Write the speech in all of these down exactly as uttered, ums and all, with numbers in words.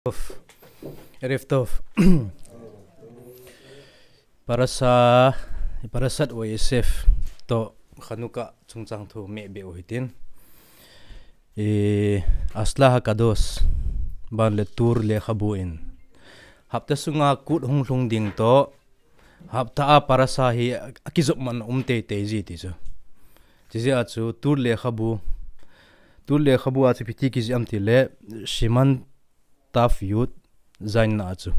Tov. Erev Tov. Parasa, Parashat Vayeshev toh Chanukah chungchang thu mehbeh u hitin. E, Asla Hakadosh, ban le Tur Lekhabu in. Hapta sunga kut hung lhung ding toh, hapta a parasa hi akijop man um teitei ji ti chu. Chijeh a chu Tur Lekhabu, Tur Lekhabu a chu ipi ti kijih am tile, Siman Tav Yud Zayin na a chu.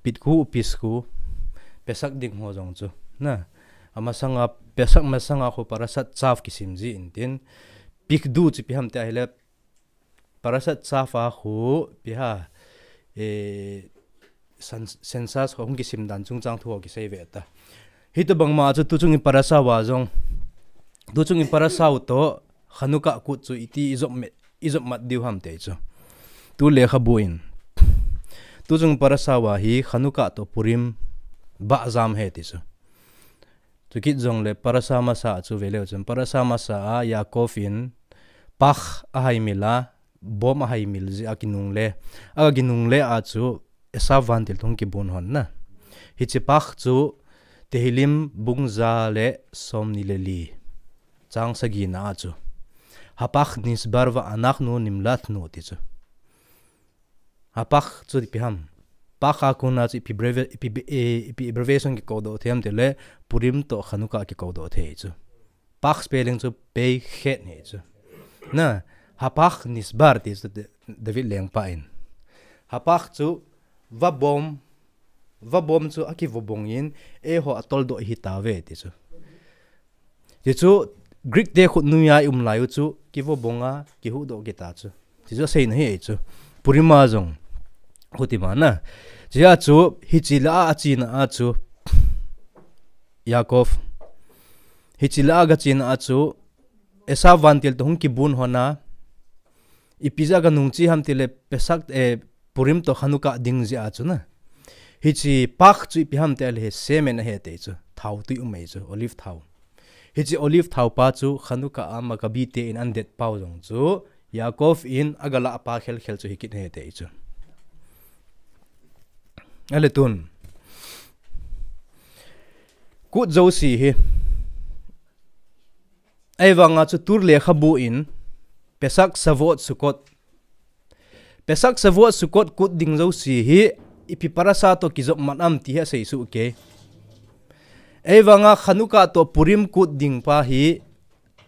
Pitkhu, Piskhu, Pesach ding ho jong chu. Na, amasanga, Pesach masanga khu Parashat Tzav kisim ji intin. Pikdu chu ipi ham tia hile, Parashat Tzav a khu ipi ham, e, sen-, census ho hung kisim dan chungchang thu ho kisei ve ta. Hitobang ma chu tuchung i parasa uva jong, tuchung i parasa u toh Chanukah kut chu iti ijop me-, ijop mat diu ham ti chu. Tur Lekhabu in. Tuchung parasa uva hi Chanukah toh Purim bahjam ahi ti chu. Chukit jongle parasa masa chu ve leu chun. Parasa masa a Yaakov in pach ahaimil a, bom ahaimil jeh a kinungle. Aga kinungle a chu Esav vantil toh hung kibun hon na. Hiche pach chu Tehillim bung ja le somni le li. Chang sagi na a chu. Hapach nishbar ve'anachnu nimlatnu ti chu. Hapach chu ipi ham. Pach a kona chu ipi abbrevi-, ipi, e, ipi abbreviation kikou doh thei ham tile Purim toh Chanukah kikou doh thei chu. Pach spelling chu Pei Chet ahi chu. Na, Hapach nishbar ti chu Da-, David lengpa in. Hapach chu vabom, vabom chu akivabong in, eiho atoldoh ihi tauve ti chu. Ti chu Greek te khut noiya i um lai u chu kivabong a, kihuhdoh kit a chu. Ti chu aseina ahi chu. Purim a jong. Huti ma na. Chea chu, hiche la a achena a chu. Yaakov. Hiche la a gachena a chu. Esav vantil toh hung kibun hon a. Ipi jeh a ganung che ham tile Pesach, eh, Purim toh Chanukah ding jeh a chu na. Hiche pach chu ipi ham tile shemen ahi ti chu. Thao tui um ahi chu. Olive thao. Hiche olive thao pa chu Chanukah a Maccabi te in ahin det pau jong chu, Yaakov in agalah pa khelkhel chu hikit ahi ti chu. Ale tun. Kut jouse hi. Ahivanga chu Tur Lekhabu in, Pesach, Shavuot, Sukkot, Pesach, Shavuot, Sukkot kut ding jouse hi, ipi parasa toh kijop mat am ti hi asei soh kei. Ahivanga Chanukah toh Purim kut ding pa hi,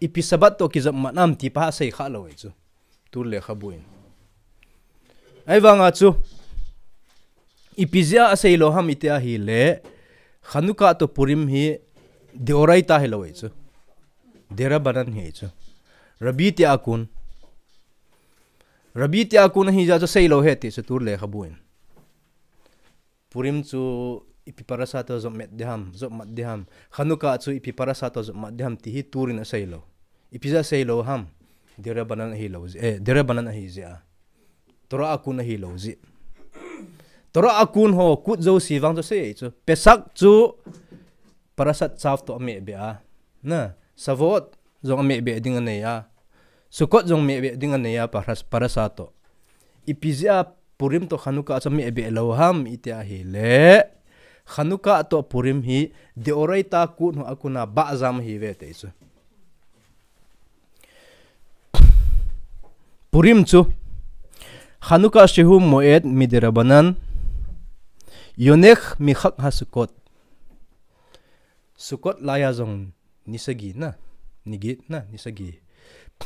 ipi Sabbath toh kijop mat am ti pa asei kha lou ahi chu. Tur Lekhabu in. Ahivanga chu, ipi jeh a asei lou ham iti ahile, Chanukah toh Purim hi, deoraita hilou ahi chu. Derabanan ahi chu. Rabbi te a kon. Rabbi te a kon ahi jeh a chu asei lou ahi ti chu Tur Lekhabu in. Purim chu ipi parasa toh jop mat ding ham, jop mat ding ham. Chanukah chu ipi parasa toh jop mat ding ham ti hi Tur in asei lou. Ipi jeh a asei lou ham. Derabanan ahi lou jeh, eh, derabanan ahi jeh a. Torah a kon ahi lou jeh. Torah a kon ho kut jouse vang chu asei chu. Pesach chu Parashat Tzav toh amehbeh a. Na, Shavuot jong amehbeh ding anei a. Sukkot jong mehbeh ding anei a, paras-, parasa toh. Ipi jeh a Purim toh Chanukah chu amehbeh lou ham iti ahile. Chanukah toh Purim hi deoraita kut ho a kon a bahjam ahiuve ti chu. Purim chu Chanukah shehu moed miderabanan yonech michag haSukkot. Sukkot laiya jong ni sagi na, ni get na, ni sagi.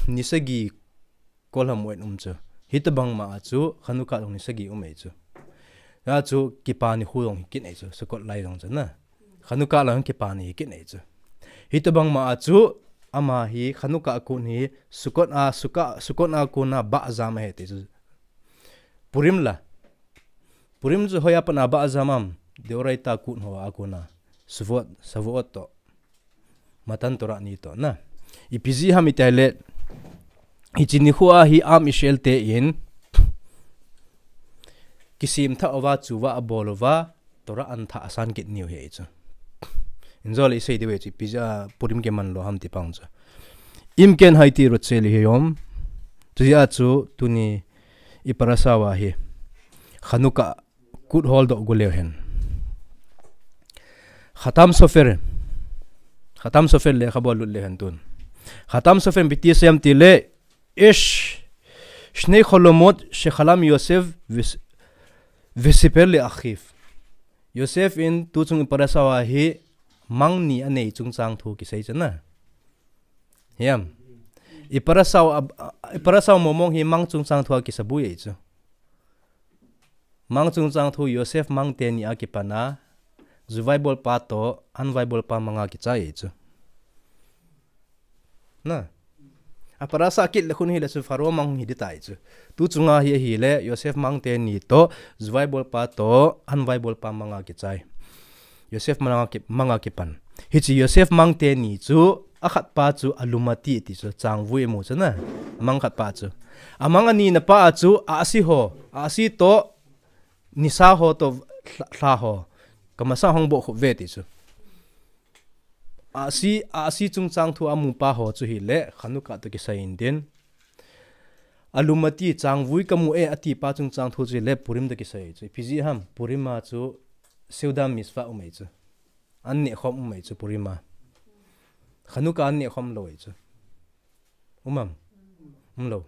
Ni sagi Kol hamoed um chu. Hitobang ma a chu, Chanukah jong ni sagi um ahi chu. Hia chu, kipa nikho jong hi kit ahi chu, Sukkot lai jong chu na. Chanukah lai jong kipa ni hi kit ahi chu. Hitobang ma a chu, ama hi, Chanukah a kon hi, Sukkot a, Sukkah, Sukkot a kon a bahjam ahi ti chu. Purim la. Purim chu hoiya pat a bahjam am, deoraita kut ho a kon a. Shavuot, Shavuot toh. Matan Torah ni toh na. Ipi jeh ham iti ahile. Hiche nikho a hi Am Israel te in. Kisemthah uva tshuva abol uva. Torah ahin thah asan kit niu ahi chu. Injo le isei diu ahi chu ipi jeh a Purim kiman lou ham ti pang chu. Im ken haiti rot se li he yom. Tujeh a chu tuni i parasa uva hi. Chanukah kut holdoh go leu hen. Khatam Sofer. Khatam Sofer lekhabua lut leu hen tun. Khatam Sofer in ipi ti asei em tile, Ish, שני חלומות שחלם יוסף וס-, וסיפר לאחיו. Yosef in tuchung iparasao a hi mang ni anei chungchang thu kisei chu na. Hiam. Iparasao a, iparasao momong hi mang chungchang thu a kisabui ei chu. Mang chungchang thu Yosef mang teni a kipan a, juvaibolpa toh, anvaibolpa mang a kichai ei chu. Na. Aparasa kit le khun hile chu Pharaoh mang hi ding tai chu. Tuchunga hi ahile, Yosef mang teni toh, juvaibolpa toh, anvaibolpa mang a kichai. Yosef mang a ki-, mang a kipan. Hiche Yosef mang teni chu, akhatpa chu Alumati ti chu, changvui imu chu na. Mang khatpa chu. Amang anina pa a chu, Asi ho, Asi toh, Nisa ho toh, lha, lha ho. Kamasa hung bohkhup ve ti chu. Asi, Asi chungchang thu amupa ho chu hile, Chanukah toh kisai in tin. Alumati changvui kamu e atipa chungchang thu chu hile, Purim toh kisai chu. Ipi jeh ham, Purim a chu Seuda Mitzvah um ei chu. An nehkhom um ei chu Purim a. Chanukah an nehkhom lou ei chu. Um am? Umlou.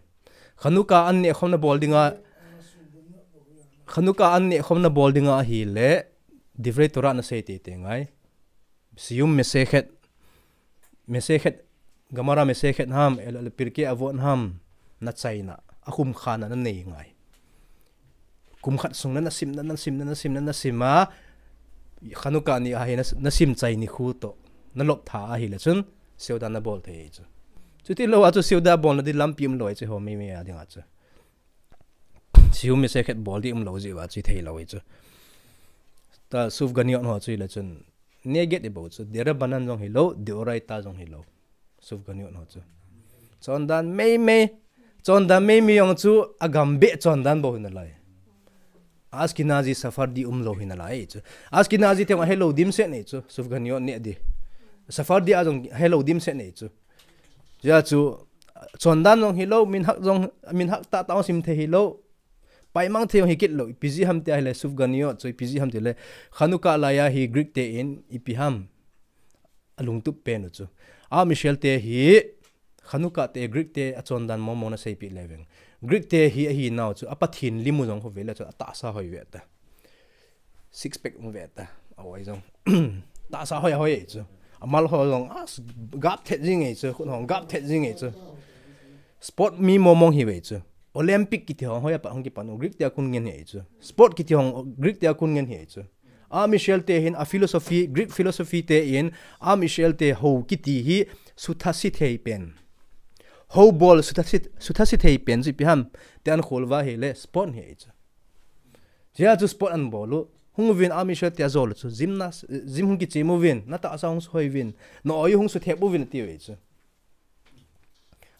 Chanukah an nehkhomna bol dinga, Chanukah an nehkhomna bol dinga ahile, Divrei Torah nasei teitei ngai. Siyum Masechet, Masechet, Gemara Masechet ham, el, el Pirkei Avot ham, nachaina, akhum khana nanei ngai. Kum khat sung na, nasim na, nasim na, nasim na, nasim a, Chanukah ni a hi na, nasim chai nikho toh, nalop tha ahile chun, Seuda nabol thei chu. Chuti lou a chu Seuda bolna ding lampi umlou ei chu ho meimei a dinga chu. Siyum Masechet bol ding umlou jeh uva chu thei lou ei chu. Ta Sufganiyot ho chu hile chun, Neged ibol chu, Derabanan jong hilou, Deoraita jong hilou. Sufganiyot ho chu. Chondan meimei. Chondan meimei jong chu agam beh chondan bou hinalai. Ashkenazi Sephardi umlou hinalai chu. Ashkenazi te jong ahelou dimset nei chu. Sufganiyot neh ding. Sephardi a jong ahelou dimset nei chu. Hijeh chun chondan jong hilou, minhag jong, minhag tahtah jong sim thei hilou. Paimang thei jong hikit lou, ipi jeh ham tia hile Sufganiyot chu, ipi jeh ham tile Chanukah laiya hi Greek te in ipi ham alungtup pen u chu. Am Israel te hi Chanukah te Greek te achondan mong mong naseipeh le veng. Greek te hi ahinau chu, a Pathen lim u jong kho ve le chu, atahsa hoi ve ta. Six pack um ve ta. A oi jong. Tahsa hoi hoi chu. Amal ho jong, a, gap thet jing ei chu, khut hong gap thet jing ei chu. Sport mi mong mong hi ve chu. Olympic kiti ho, hoi apat hong kipan u, Greek te a kon ngen hi chu. Sport kiti hong, Greek te a kon ngen hi chu. Am Israel te hin a philosophy, Greek philosophy te in, Am Israel te ho kiti hi suthasi thei pen. Ho bol suthasi, suthasi thei pen chu ipi ham, te an khol va hile, sport hi chu. Hijeh chun sport an bol u. Hung uvin Am Israel te a jol u chu. Gym na, gym hung kichem uvin. Natahsa hung suhoi uvin. Na oi hung suthep uvin ati uve chu.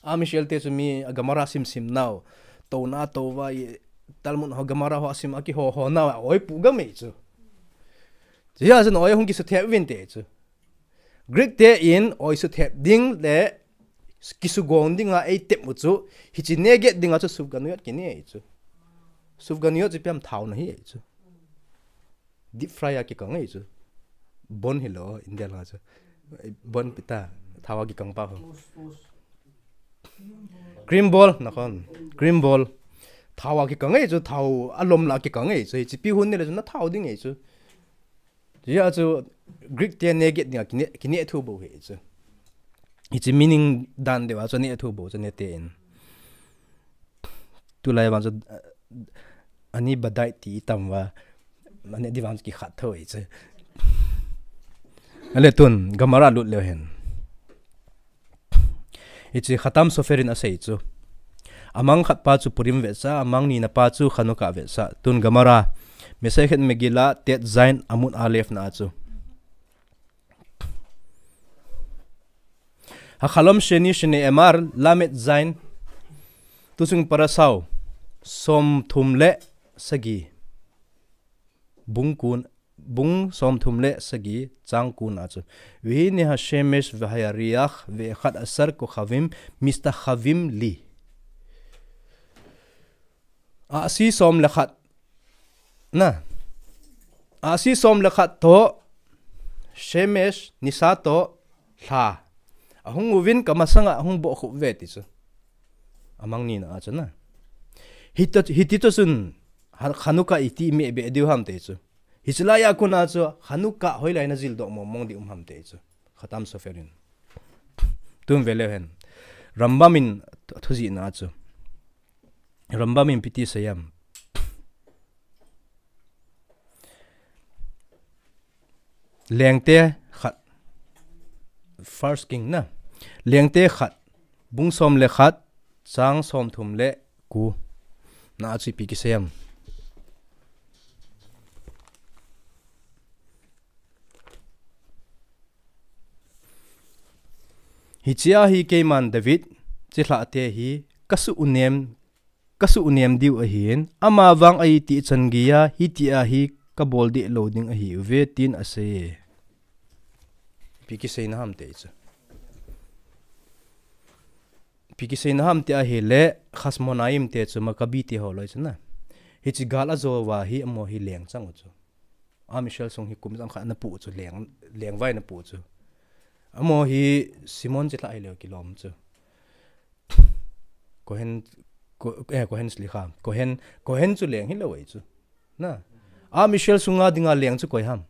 Am Israel te chu mi a Gemara sim sim nau. Touna tou va i Talmud ho Gemara ho sim a kiho ho nau a oi pu gam ei chu. Hijeh chun oi hung kisuthep uvin ti chu. Greek te in oi suthep ding le kisugong dinga eitep u chu, hiche Neged dinga chu Sufganiyot kine ei chu. Sufganiyot chu ipi ham thaona hi ei chu. Deep fry a kikang ei chu. Bon hilou, India langa chu. Bon pita, thao a kikang pa ho. Cream bol, nakhon. Cream bol. Thao a kikang ei chu, thao alom la kikang ei chu. Hiche ipi hun nile chu nathao ding ei chu. Hijeh chun Greek te Neged dinga kine, kine thu bou hi chu. Hiche meaning dan deuva chu ne thu bou chu ne te in. Tulai vang chu, ani badai ti tam va. Ani di vang chu kikhat tho hi chu. Ale tun, Gemara lut leu hen. Hiche Khatam Sofer in asei chu. Amang khat pa chu Purim vetsah, amang nina pa chu Chanukah vetsah. Tun Gemara, Masechet Megillah, Tet Zayin, Amud Aleph na a chu. החלום השני שנאמר, למ"ז, Tuchung Parasao, som thum le sagi. Bung kun, bung som thum le sagi, chang kun a chu. והנה השמש והירח ואחד עשר כוכבים משתחווים לי. Ahsi som le khat, Na. Ahsi som le khat toh, Shemesh, nisa toh, lha. Ahung uvin kamasanga ahung bohkhup uve ti chu. Amang nina a chu na. Hiti, hiti toh chun, ha-, Hanukkah iti meh beh diu ham ti chu. Hiche laiya kona chu, Hanukkah hoilai najil doh mong mong ding um ham ti chu. Khatam Sofer in. Tun ve leu hen. Rambam in thu-, thujihna a chu. Rambam in ipi ti asei em. Lengte khat. First King na. Lengte khat. Bung som le khat. Chang som thum le ko. Na a chu ipi kisei em. Hichea hi keiman David chilhahte hi kasuhnem, kasuhnem diu ahin, amavang a itih chan geiya hitia hi kabol deh lou ding ahiuve, tin asei. Ipi kiseina ham ti chu. Ipi kiseina ham ti ahile, Hasmonaim te chu Maccabi te ho loi chu na. Hiche gal ajo uva hi amaho hi leng chang u chu. Am Israel sung hi kum jang khat ana pu chu, leng, lengvai ana pu chu. Amaho hi Simon chilhah hilou kilom chu. Kohen, ko-, eh, Kohen sliha. Kohen, Kohen chu leng hilou ahi chu. Na. Am Israel sunga dinga leng chu koi ham.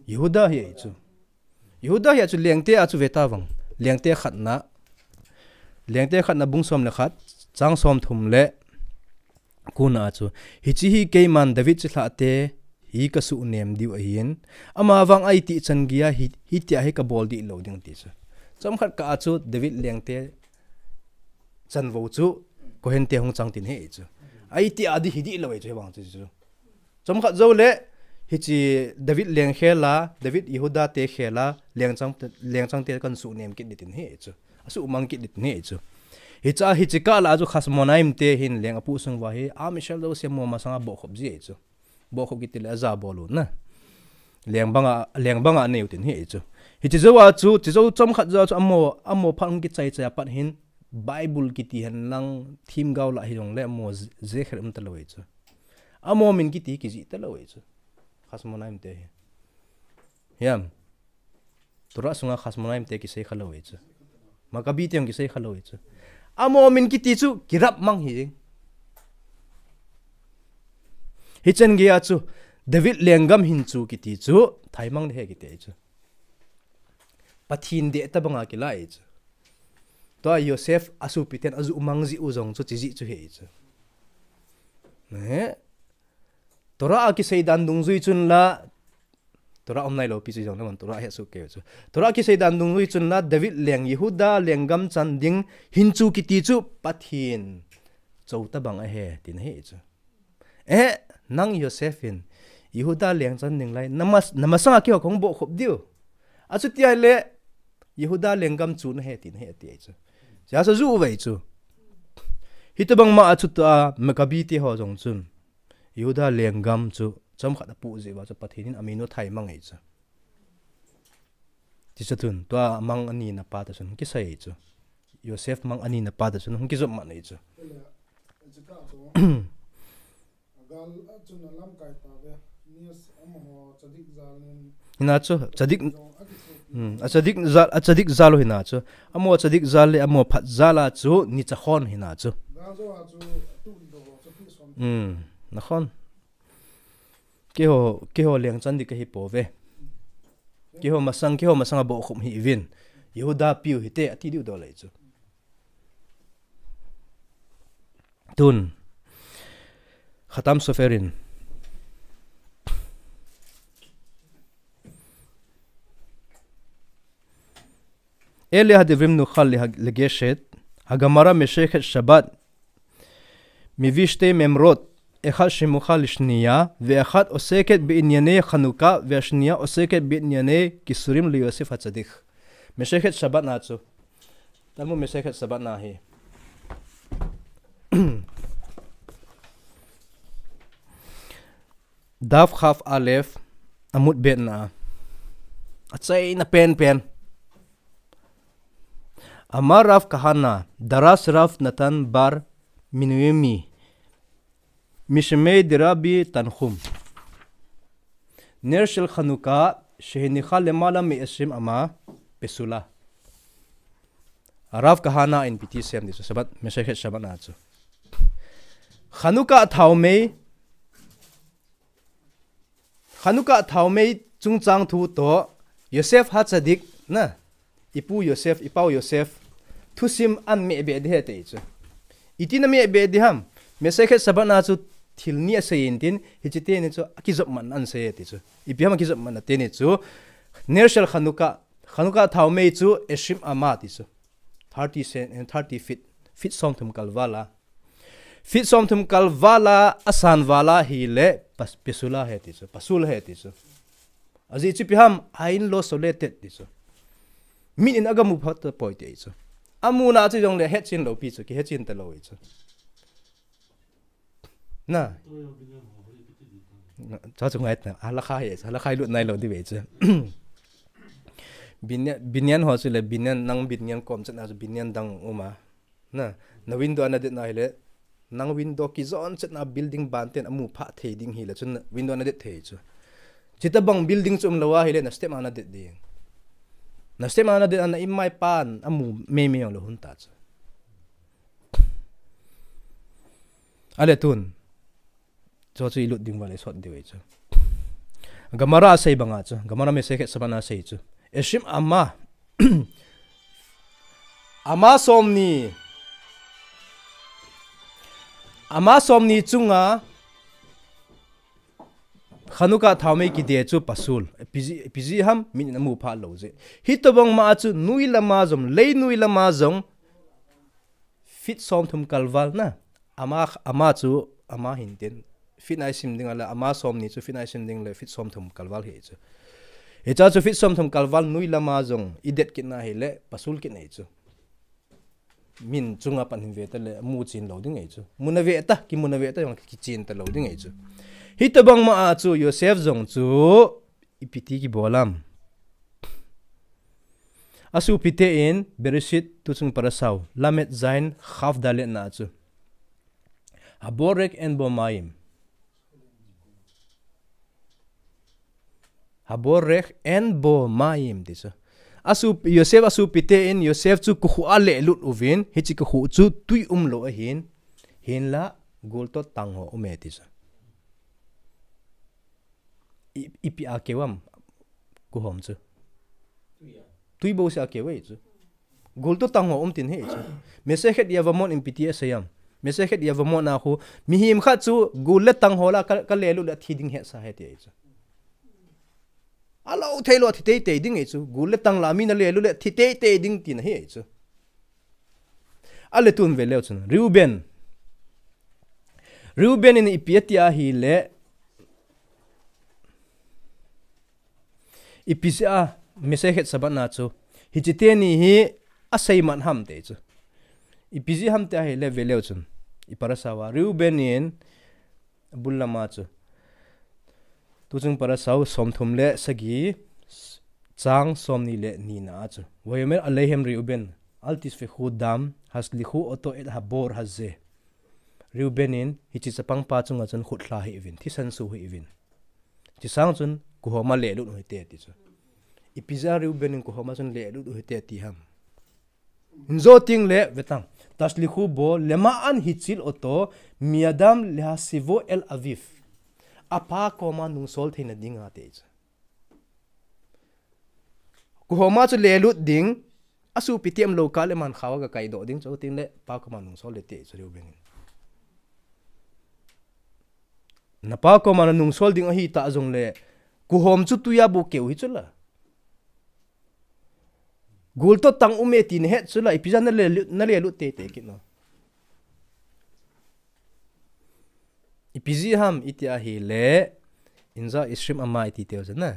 Yehuda hi ahi chu. Yehuda hi a chu lengte a chu ve tavang. Lengte khatna. Lengte khatna bung som le khat. Chang som thum le kona a chu. Hiche hi keiman David chilhahte hi kasuhnem diu ahin. Amavang a itih chan geiya hi, hitia hi kabol deh lou ding ti chu. Chomkhat kah a chu David lengte chanvou chu Kohen te hung chang tin ahi chu. A itih a di hi deh lou ahi chu hivang chu chu. Chomkhat jou le, hiche David leng khel a, David Yehuda te khel a, lengchang, lengchang te kan suhnem kit ding tin ahi chu. Asuhmang kit ding tin ahi chu. Hichea, hiche kah lah a chu Hasmonaim te hin leng apu sung uva hi, Am Israel jouse amaho masanga bohkhup ji ahi chu. Bohkhup kiti le aja bol u na. Leng banga, leng banga anei u tin ahi chu. Hiche jou a chu, hiche jou chomkhat jou a chu amaho, amaho phat hung kichai chai a pat hin, Bible kiti hen lang, themgao lah hijongle amaho je-, jekhet um talou ahi chu. Amaho min kiti kijih talou ahi chu. Hasmonaim te hi. Hiam. Torah sunga Hasmonaim te kisei khalou ahi chu. Maccabi te jong kisei khalou ahi chu. Amaho min kiti chu kirap mang hi jing. Hichan geiya chu David lenggam hin chu kiti chu thaimang ding ahi kiti ahi chu. Pathen deh tabanga kila ahi chu. Tua Yosef asopi ten ajuh mang jeh u jong chu chijeh chu ahi chu. Ne? Torah a kisei dan dungjui chun la, Torah um nailou pi chu jong le man Torah ahet soh kei chu. Torah a kisei dan dungjui chun la, David leng Yehuda lenggam chan ding hin chu kiti chu Pathen cho tabang ahi, tin ahi chu. Eh, nang Yosef in, Yehuda leng chan ding lai, na mas-, na masanga keiho kahung bohkhup diu. Achuti ahile, Yehuda lenggam chu nahi, tin ahi, ati ahi chu. Chuin asa juh uve chu. Hitobang ma a chu tua, Maccabi te ho jong chun. Yehuda lenggam chu, chomkhat apu jeh uva chu Pathen in aminu thaimang ahi chu. Tichu tun, tua mang anina pa toh chun, kisei ahi chu. Yosef mang anina pa toh chun, hung kijop man ahi chu. Gal a chun a lamkai tave. Nias amaho tzadik jal in. Hina chu, tzadik, jong akithopi. Hmm, a tzadik jal, a tzadik jal u hina chu. Amaho tzadik jal le amaho phat jal a chu, nicha khon hina chu. Gal jo a chu, atu do ho chu pi som. Hmm, nakhon. Keiho, keiho leng chan ding kahi pouve. Keiho masang, keiho masang a bohkhup hi uvin. Yehuda piu hite, ati diu dol ahi chu. Tun, Khatam Sofer in. אלה הדברים נוכל לגשת, הגמרא מסכת שבת, מבשתי מימרות, אחת סמוכה לשנייה, ואחת עוסקת בענייני חנוכה, והשנייה עוסקת בענייני כיסורים ליוסף הצדיק. מסכת שבת na chu. Talmud Masechet Shabbat na hi. Daf Chaf Alef, Amud Bet na. Achaina penpen. Amar Rav Kahana, Daras Rav Natan bar Minuemi. Mishmei Derabi Tanchum. Ner shel Chanukah, shehinicha lemala me'esrim ama, pesula. Rav Kahana in ipi ti asei em ti chu, Shabbat, Masechet Shabbat na chu. Chanukah thaomei, Chanukah thaomei chungchang thu toh, Yosef HaTzadik na, ipu Yosef, ipau Yosef, thusim ana mehbeh ding ahi ti chu. Iti ana mehbeh ding ham, Masechet Shabbat na chu thil ni asei in tin, hiche teni chu akijopmatna ana sei e ti chu. Ipi ham akijopmatna teni chu, Ner shel Chanukah, Chanukah thaomei chu esrim ama ti chu. Thirty cen-, eh, thirty feet, feet somthum kalval a. Feet somthum kalval a, asan val a ahile, pas-, pesula ahi ti chu, pasul ahi ti chu. Ajeh chu ipi ham, Ein Lo Sholtet ti chu. Min in aga mu phat tapoi ti chu. Amuna chu jongle hetchen lou pi chu, kihetchen talou chu. Na. Cha chu ngai ta, halakha hi, halakha hi lut nailou ding ve chu. Binyan, binyan ho chu le, binyan nang binyan kom chetna chu binyan dang um a. Na, na window ana det na hile, nang window kijon chetna building ban ten amu phat thei ding hile, chun window ana det thei chu. Chuti bang building chu umlou ahile, na step ana det ding. Na step ana det ana imai pan amu mei mei jonglou hung ta chu. Ale tun. Chu chu ilut ding uva le sot diu ahi chu. Gemara asei banga chu. Gemara Masechet Shabbat na asei chu. Esrim ama. Ama somni. Ama somni chunga. Chanukah thaomei kide chu pasul. Ipi jeh, ipi jeh ham min in amu phat lou jeh. Hitobang ma chu nui lama jong, lei nui lama jong. Feet somthum kalval na. Ama, ama chu, ama hin tin. Feet na isim ding ale, ama somni chu feet na isim ding le, feet somthum kalval ahi chu. Hicha chu feet somthum kalval nui lama jong, idet kit na hile, pasul kit na ahi chu. Min chunga pan hin ve ta le, mu chen lou ding ahi chu. Muna ve ta, kimuna ve ta, jong kichen talou ding ahi chu. Hitobang ma a chu, Yosef jong chu, ipi ti kibol am. Asopi ten, Bereshit tuchung parasha u, Lamed Zayin Chaf Dalet na chu. Haborek en bo mayim. Haborek en bo mayim ti chu. Asu, Yosef asopi ten, Yosef chu kukhu a lelut uvin, hiche kukhu chu tui umlou ahin, hinla gul toh tang ho um e ti chu. I, ipi a keu am, kuhom chu. Tui bouseh a keu ahi chu. Gul toh tang ho um tin ahi chu. Masechet Yevamot in ipi ti asei am. Masechet Yevamot na khu, mihem khat chu, gul le tang ho la ka, ka lelut le thi ding hetsa ahi ti ahi chu. Alou thei lou thi teitei ding ahi chu. Gul le tang la mi na lelut le thi teitei ding tina ahi chu. Ale tun ve leu chun. Reuben. Reuben in ipi ati ahile. Ipi jeh a, Masechet Shabbat na chu. Hiche teni hi asei man ham ti chu. Ipi jeh ham ti ahile ve leu chun. I parasha uva. Reuben in abul lama chu. Tuchung parasha u somthum le sagi chang somni le ni na a chu. Vayomer aleihem Reuben, al tishfechu dam, hashlichu oto el habor hazeh. Reuben in hiche chapang pa chunga chun khut lha hih uvin, thisan su hih uvin. Hiche sang chun kuhom a lelut u hite ti chu. Ipi jeh a Reuben in kuhom a chun lelut u hite ti ham. Hin jou teng le, vetang. Tashlichu bo, leman hichil oto, miadam lehasivo el aviv. Apa koma nungsol theina dinga ti chu. Kuhom a chu lelut ding, asopi ti umlou kah le man khao a ga kaidoh ding chu teng le, pa koma nungsol le ti chu Reuben in. Napa koma na nungsol ding ahi ta jongle, kuhom chu tui a bou keu hi chu la. Gul toh tang um e ti na het chu la, ipi jeh a na le, na lelut teitei kit no. Ipi jeh ham iti ahile, inja esrim ama iti teu chu na.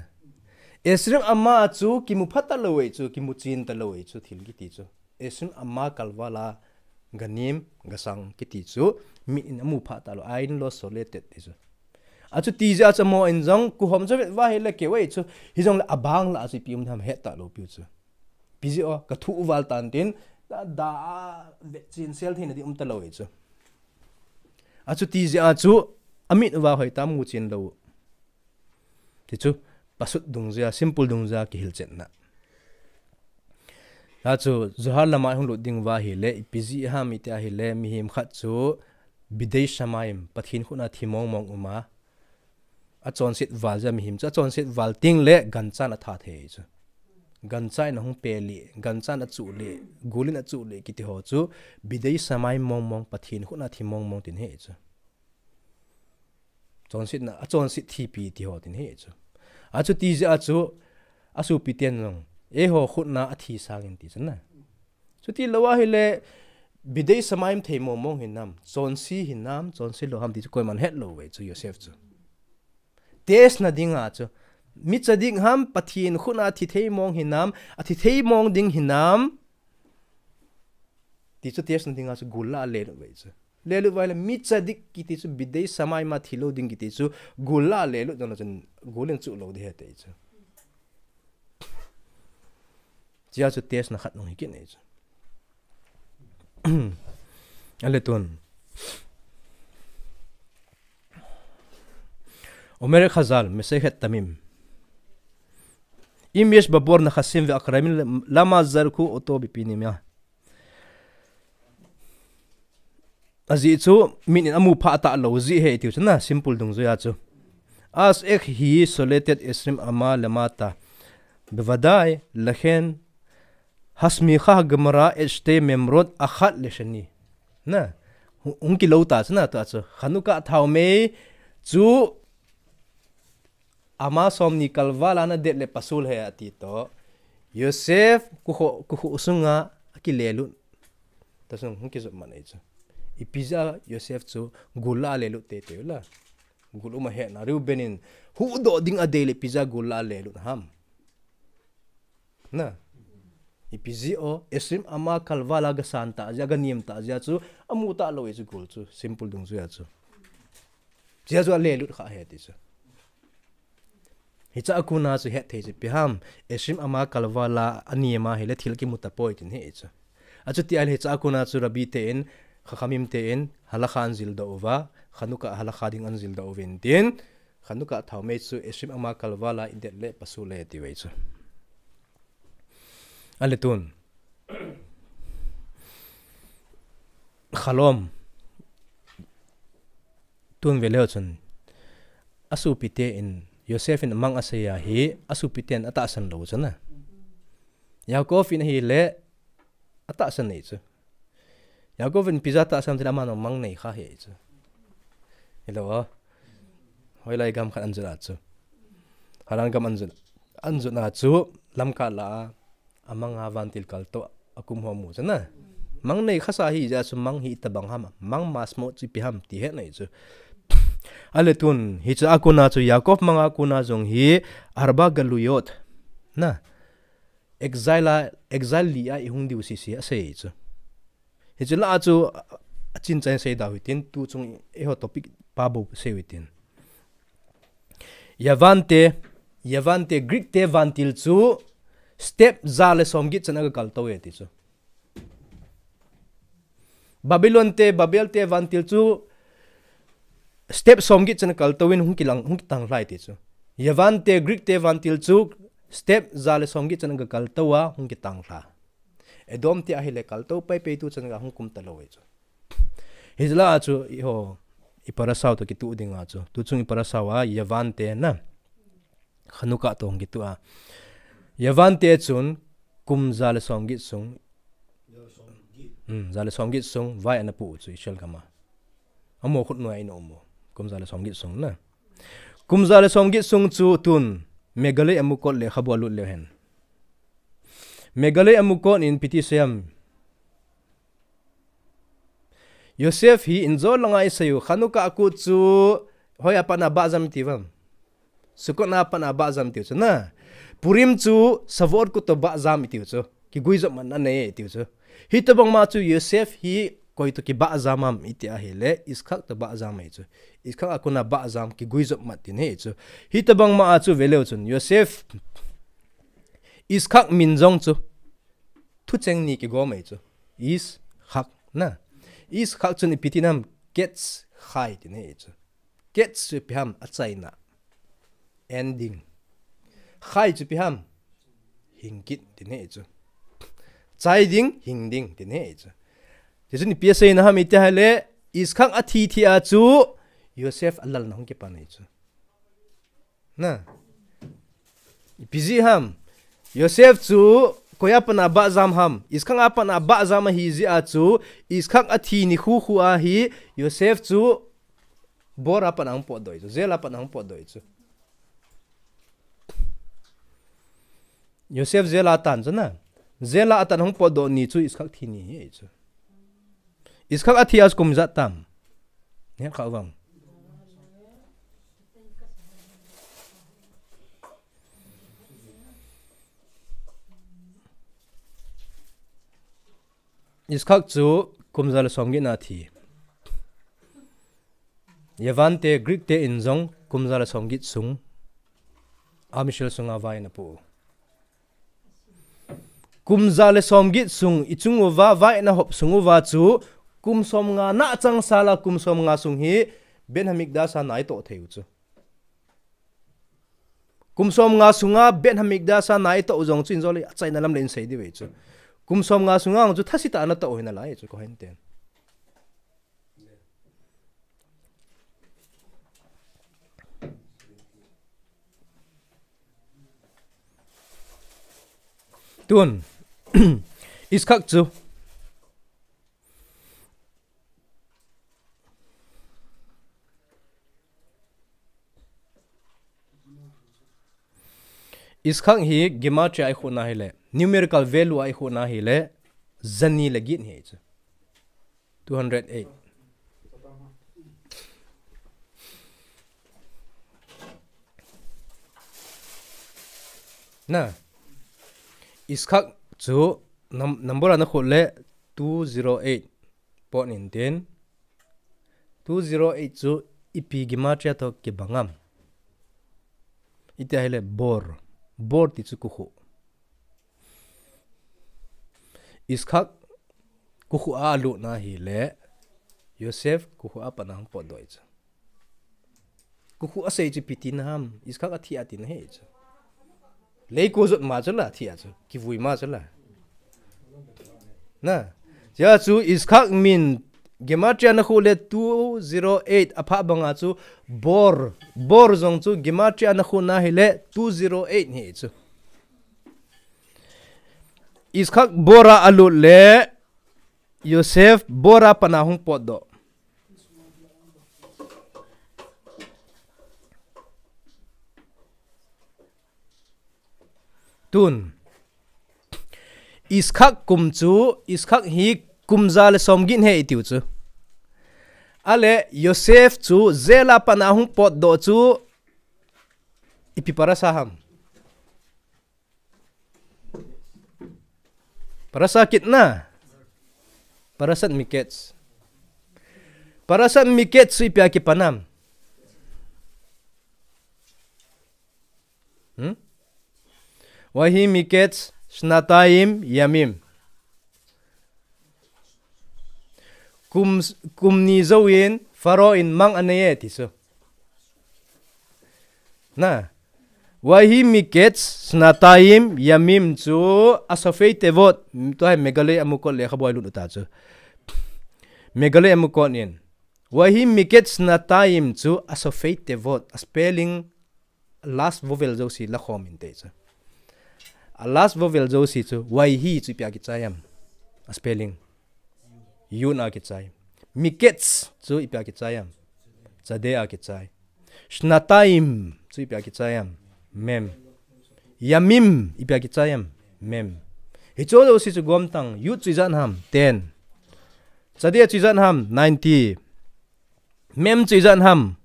Esrim ama chu kimu phat talou ahi chu, kimu chen talou ahi chu, thil kiti chu. Esrim ama kalval a, ganem, gasang kiti chu, min in amu phat talou, Ein Lo Sholtet ti chu. Achuti jeh a chu amaho in jong, kuhom chu vet uva ahile keu ahi chu, hijongle abang lah a chu ipi um ham het talou piu chu. Ipi jeh a, ka thu u val tan tin, da, da, vet chen sel theina ding um talou ahi chu. Achuti jeh a chu, Amit uva hoitam mu chin lou. Ti chu, pasut dungjuia, simple dungjuia kihilchetna. Achu, Zohar lama hung lut ding uva ahile, ipi jeh ham iti ahile, mihem khat chu, bidei shamayim, Pathen khut a thi mong mong uma. Achonset val jeh a mihem chu, achonset val teng le gancha in atha thei chu. Gancha in ahung pe le, gancha in achu le, gul in achu le, kiti ho chu, bidei shamayim mong mong, Pathen khut a thi mong mong tin ahi chu. Chonsetna, achonset thipi ti ho tin ahi chu. Achuti jeh a chu, asopi ten jong, eiho khut a athi sangin ti chu na. Chuti lou ahile, bidei shamayim thei mong mong hinam, chonse hinam, chonse lou ham ti chu koiman het lou ve chu Yosef chu. Test na dinga chu. Mi tzadik ham, Pathen khut a thi thei mong hinam, athi thei mong ding hinam. Ti chu test na dinga chu gul la a lelut ve chu. Lelut uva ahile mi tzadik kiti chu bidei shamayim a thi lou ding kiti chu gul la a lelut dona chun gul in chu lou ding ahi ti chu. Chia chu test na khat nung hi kit nei chu. Ale tun. Omer Khazal, Mesechet Tamim. Im yesh babor nachasim ve'akramin lama zerhu oto bepinimya. Ajeh chu, mit in amu pha talou jeh ahi tiu chu na, simple dungjuia chu. As ek hi soletet esrim ama lemata. Bevadai, lachen, hasmicha hagemara et shtei memrot achat lesheni. Na, hung kilou ta chu na, tua chu. Chanukah thaomei chu ama somni kalval a nadet le pasul ahi ati toh. Yosef kukho, kukho sunga akilelut. Tasung hung kijop man ahi chu. Ipi jeh a Yosef chu gul la a lelut teitei u la. Gul um ahetna Reuben in huhdoh ding adei le ipi jeh a gul la a lelut ham. Na. Ipi jeh o, esrim ama kalval a gasan ta jeh a, ganem ta jeh a chu, amu talou ahi chu gul chu, simple dungjuia chu. Chia chu alelut kha ahi ti chu. Hicha a kona chu het thei chu ipi ham, esrim ama kalval a anem ahile thil kimu tapoi tin ahi chu. Achuti ahile hicha a kona chu Rabbi ten, Chachamim ten, halakha anjil doh uva, Chanukah halakha ding anjil doh uvin tin, Chanukah thaomei chu esrim ama kalval a idet le pasul ahi tiu ve chu. Ale tun. Chalom. Tun ve leu chun. Asopi ten, Yosef in amang asei ahi, asopi ten atahsan lou chu na. Yaakov in ahile, atahsan nei chu. Yaakov in ipi jeh a tahsan tile aman mang nei kha ahi chu. Hello. Hoilai gam khat anjot a chu. Haran gam anjot, anjot a chu, Lamka la a, amang a vantil kaltou, akum ho mu chu na. Mang nei khasa ahi jeh a chu mang hi itobang ham, mang masmo chu ipi ham, ti het nei chu. Ale tun, hicha a kona chu, Yaakov mang a kona jong hi, arba galuyot. Na. Exile a, exile li a ihung diu sese asei chu. Hichu la a chu achin chan sei dau hitin, tu chung eiho topic pa bou sei hitin. Yavan te, Yavan te, Greek te vantil chu step ja le somget chan aga kaltou e ti chu. Babylon te, Babel te vantil chu step somget chan kaltou in hung kilang, hung kitang lhai ti chu. Yavan te, Greek te vantil chu step ja le somget chan aga kaltou a hung kitang lha. Edom te ahile kaltou pai pai tu chan aga hung kum talou e chu. Hichu la a chu eiho, i parasha u toh kituh ding a chu. Tu chung i parasha u a, Yavan te na. Chanukah toh hung kituh a. Yavan te chun kum ja le somget sung. Hmm, ja le somget sung vai ana pu u chu Israel gam a. Amaho khut noi a ana um u. Kum ja le somget sung na. Kum ja le somget sung chu tun Megale Yamukot lekhabu alut leu hen. Megale Yamukot in ipi ti asei em. Yosef hi injo langa isei u, Chanukah a kut chu hoi a pat na bah jam iti uvam. Sukkot a pat na bah jam itiu chu na. Purim chu Shavuot kut toh bah jam itiu chu. Kiguijop matna nei itiu chu. Hitobang ma chu Yosef hi koi toh kibah jam am iti ahile, Yitzchak toh bah jam ahi chu. Yitzchak a kona bah jam kiguijop mat tin ahi chu. Hitobang ma a chu ve leu chun Yosef, Yitzchak min jong chu thucheng ni kigom ahi chu. Yitzchak na. Yitzchak chun ipi ti nam, Ketz Chai tin ahi chu. Ket chu ipi ham, achaina. Ending. Khai chu ipi ham. Hing kit, ti ne chu. Chai ding, hing ding, ti ne chu. Ti chu ipi aseina ham iti ahile, Iskak athi thi a chu, Yosef alalna hung kipan ahi chu. Na. Ipi jeh ham. Yosef chu, koi a pat a bah jam ham. Iskak a pat a bah jam ahi jeh a chu, Iskak athi nikho khu a hi, Yosef chu, Bor a pat a hung potdoh ahi chu, jail a pat a hung potdoh ahi chu. Yosef jail a tan chu na. Jail a atan hung potdoh ni chu Iskak thi ni ahi chu. Iskak athi a chu kum ijat tam. Neh kha uvem. Iskak chu kum ja le som get na thi. Yavan te Greek te in jong kum ja le som get sung. Amishel sunga vai ana pu. Kum ja le som get sung i chung uva vai ana hop sung uva chu kum som nga na chang sala kum som nga sung hi Beit Hamikdash a nai toh thei u chu. Kum som nga sunga Beit Hamikdash a nai toh u jong chu in jo le achaina lam le in sei di ve chu. Kum som nga sunga chu thasi ta ana toh u hi na lai chu ko hen ten. Tun, Iskak chu. Iskak hi gematria a i khuna hile, numerical value a i khuna hile, jani le get hi chu. Two hundred eight. Na. Iskak chu num-, number ana khut le two zero eight. Pot in tin. Two zero eight chu ipi gematria to kibang am. Iti ahile bor. Bor ti chu kukhu. Iskak kukhu a alut na hile, Yosef kukhu a pat a hung potdoh ahi chu. Kukhu a sei chu ipi tina ham, Iskak athi a tina ahi chu. Lei ko jot ma chu la, thi a chu. Kivui ma chu la. Na. Tia chu Iskak min gematria ana khu le two zero eight a pha banga chu bor. Bor jong chu gematria ana khu na hile two zero eight hi chu. Iskak bor a alut le Yosef bor a pat a hung potdoh. Tun. Iskak kum chu, Iskak hi kum ja le som get hi i tiu chu. Ale Yosef chu jail a pat a hung potdoh chu ipi parasha ham. Parashat Miketz. Parashat Miketz. Parashat Miketz chu ipi a kipan am. Hmm? Vahi Miketz shnatayim yamim. Kum, kum ni jouvin Pharaoh in mang anei e ti chu. Na. Vahi Miketz shnatayim yamim chu a Sofei Tevot, tua hi Megale Amukot lekhabu a i lut u ta chu. Megale Amukot in. Vahi Miketz shnatayim chu a Sofei Tevot, a spelling last vowel jouse la khom in te chu. A last vowel jouse chu, Vahi chu ipi a kichai am. A spelling. Yud a kichai. Miketz chu ipi a kichai am. Tzade a kichai. Shnatayim chu ipi a kichai am. Mem. Yamim ipi a kichai am. Mem. Hicho jouse chu gom tang. Yud chu ijat ham. Ten. Tzade chu ijat ham. Ninety. Mem chu ijat ham.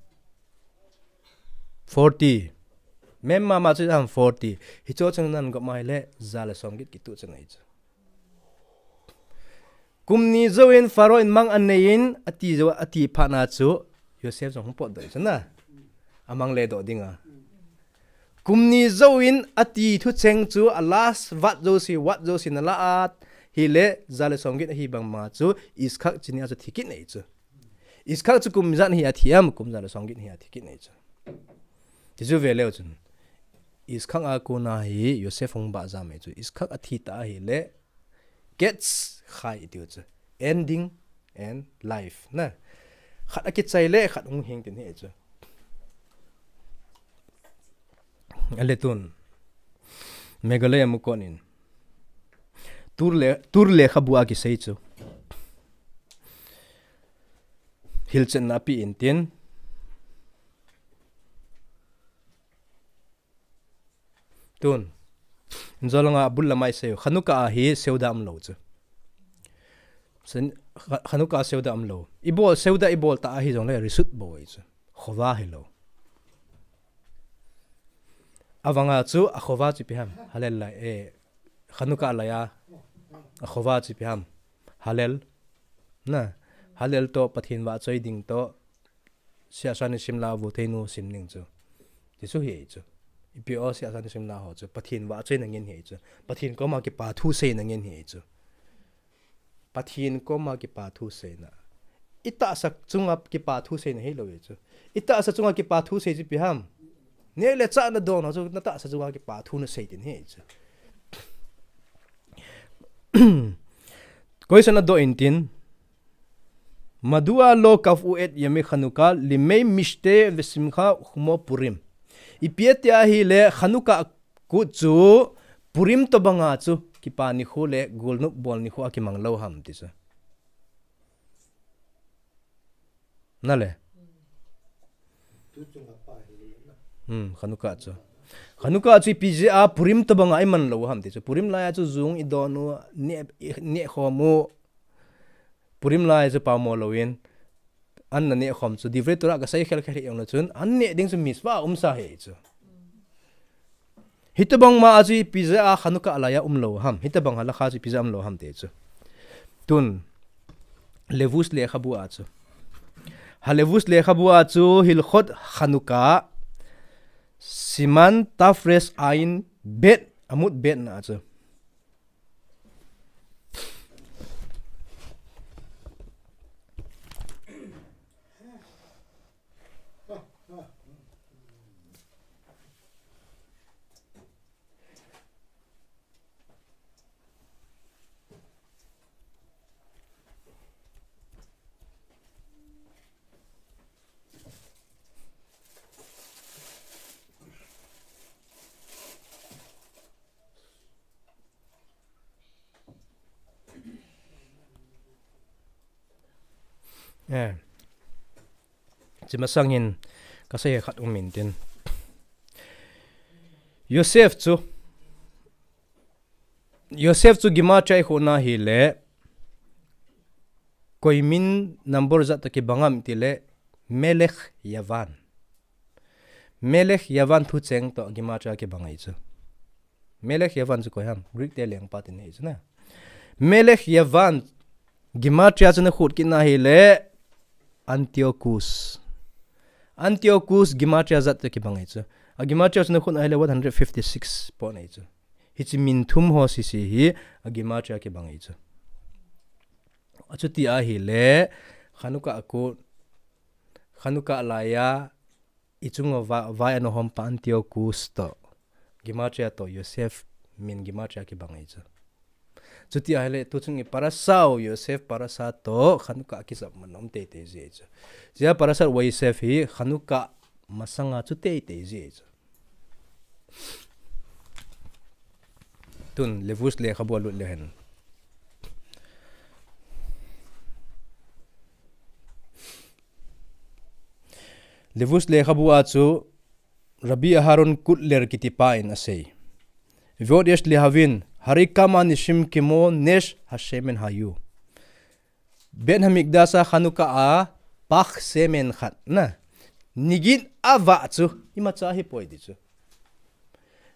Forty. Mem mama chu ijat ham. Forty. Hicho chang nan gom mai le ja le som get kitu chang ahi chu. Kum ni jouvin Pharaoh in mang anei in ati jou, ati phat na chu Yosef jong hung potdoh chu na. Amang le doh ding a. Kum ni jouvin ati thucheng chu a last vat jouse, vat jouse na la at hile ja le som get ahi bang ma chu Iskak chini a chu thi kit nei chu. Yitzchak chu kum ijat hi athi ham, kum ijat le songget hi athi kit ahi chu. Ti chu ve leu chun, Yitzchak a kona hi Yosef hung bah jam ahi chu. Yitzchak athi ta ahile, Ketz Chai iti u chu, ending and life na. Khat akichai le khat hung hing tin ahi chu. Ale tun, Meghalaya a mu konin, Tur le, Tur lekhabu a kisei chu, hilchetna ape in tin, tun, injolanga abul lamai sei, Chanukah a hi seuda umlou chu. Sen-, Cha-, Chanukah a seuda umlou. Ibol, seuda ibol ta ahi jongle reshut bou ahi chu. Chova hilou. Avanga chu a chova chu ipi ham. Hallel lai, eh, Chanukah laiya a chova chu ipi ham. Hallel. Na, Hallel toh Pathen vahchoi ding toh, Siacha Nisim la a Vutheinu sim ding chu. Ti chu hi ahi chu. Ipi o Siacha Nisim la ho chu, Pathen vahchoina ngen hi ahi chu. Pathen koma kipa thu seina ngen hi ahi chu. Pathen koma kipa thu seina. Itahsa chunga kipa thu seina hilou ahi chu. Itahsa chunga kipa thu sei chu ipi ham. Neh le chah nadon ho chu natahsa chunga kipa thu nasei tin ahi chu. Question adoh in tin, מדוע לא קבעו את ימי חנוכה לימי משתה ושמחה כמו פורים? Ipi ati ahile Chanukah kut chu Purim tobanga chu kipa nikho le golnop bol nikho a kimang lou ham ti chu. Nale. Hmm, Chanukah chu. Chanukah chu ipi jeh a Purim tobanga iman lou ham ti chu. Purim laiya chu jung idon u, neh, i, neh khom u. Purim laiya chu pamo louvin, an naneh khom chu. Divrei Torah kasei khel khel hi jongle chun, an neh ding chu mitzvah umsa ahi chu. Hitobang ma a chu ipi jeh a Chanukah laiya umlou ham. Hitobang halakha chu ipi jeh a umlou ham ti chu. Tun, Levush lekhabu a chu. HaLevush lekhabu a chu Hilchot Chanukah, Siman Tafresh Ayin Bet, Amud Bet na a chu. Eh. Chi masang hin kasei khat um in tin. Yosef chu, Yosef chu Gematria ikhuh na hile, koi min number jat toh kibang ham tile, Melech Yavan. Melech Yavan thucheng toh Gematria kibang ahi chu. Melech Yavan chu koi ham, Greek te lengpa tin ahi chu na. Melech Yavan Gematria chu nakhuh kit na hile, Antiochus. Antiochus Gematria jat toh kibang ahi chu. A Gematria chu nakhuh na hile one hundred fifty-six pon ahi chu. Hiche min thum ho sese hi a Gematria kibang ahi chu. Achuti ahile, Chanukah a kut, Chanukah laiya, ichunga va-, vai ana hom pa Antiochus toh, Gematria toh Yosef min Gematria kibang ahi chu. Chuti ahile, tuchung i parasha u Yosef parasha toh Chanukah kijap man um teitei ji ahi chu. Jia Parashat Vayishev hi Chanukah masanga chu teitei ji ahi chu. Tun Levush lekhabu a lut le hen. Levush lekhabu a chu Rabbi Aharon Kotler kitipa in asei. ועוד יש להבין, הרי כמה ניסים כמו נס השמן היו. בית המקדש a Chanukah a pach shemen khat na, nigin avah chu imacha ahipoi ti chu.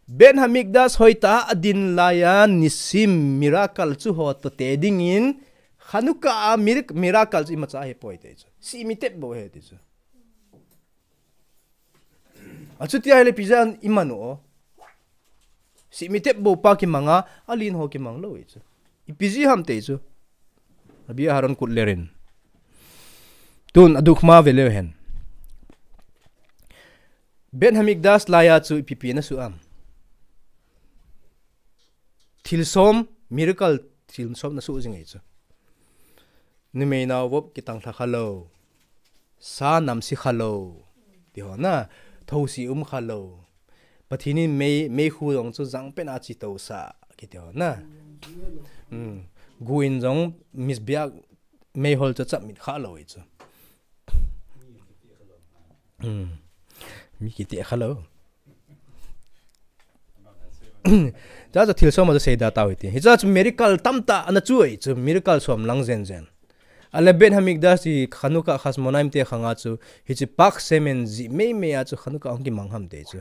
Beit Hamikdash hoitah a adin laiya nisim, miracle chu ho toh te dingin, Chanukah a mir-, miracle chu imacha ahipoi ti chu. Simi tep bou ahi ti chu. Achuti ahile ipi jeh a iman u o. Simi tep bou pa kimang a, alen ho kimang lou ahi chu. Ipi jeh ham ti chu. Rabbi Aharon Kotler in. Tun aduk ma ve leu hen. Beit Hamikdash laiya chu ipi pi na su am. Thilsom, miracle thilsom na su jing ei chu. Numei nao vop kitang thla kha lo. Sa nam si kha lo. Ti ho na, tho si um kha lo. Pathin in mei, mei khu jong chu jang pen a chi to sa. Kiti ho na. Hmm. Gu in jong mizbeach mei hol chu chap mit kha lo ei chu. Hmm. Mi kiti kha lo. Cha cha thilsom a chu seida tau hiti. Hicha chu miracle tamtah ana chu ei chu miracle som lang jen jen. Ale Beit Hamikdash ti Chanukah Chashmonaim te khanga chu hichi pak semen ji mei mei a chu Chanukah hung kimang ham te chu.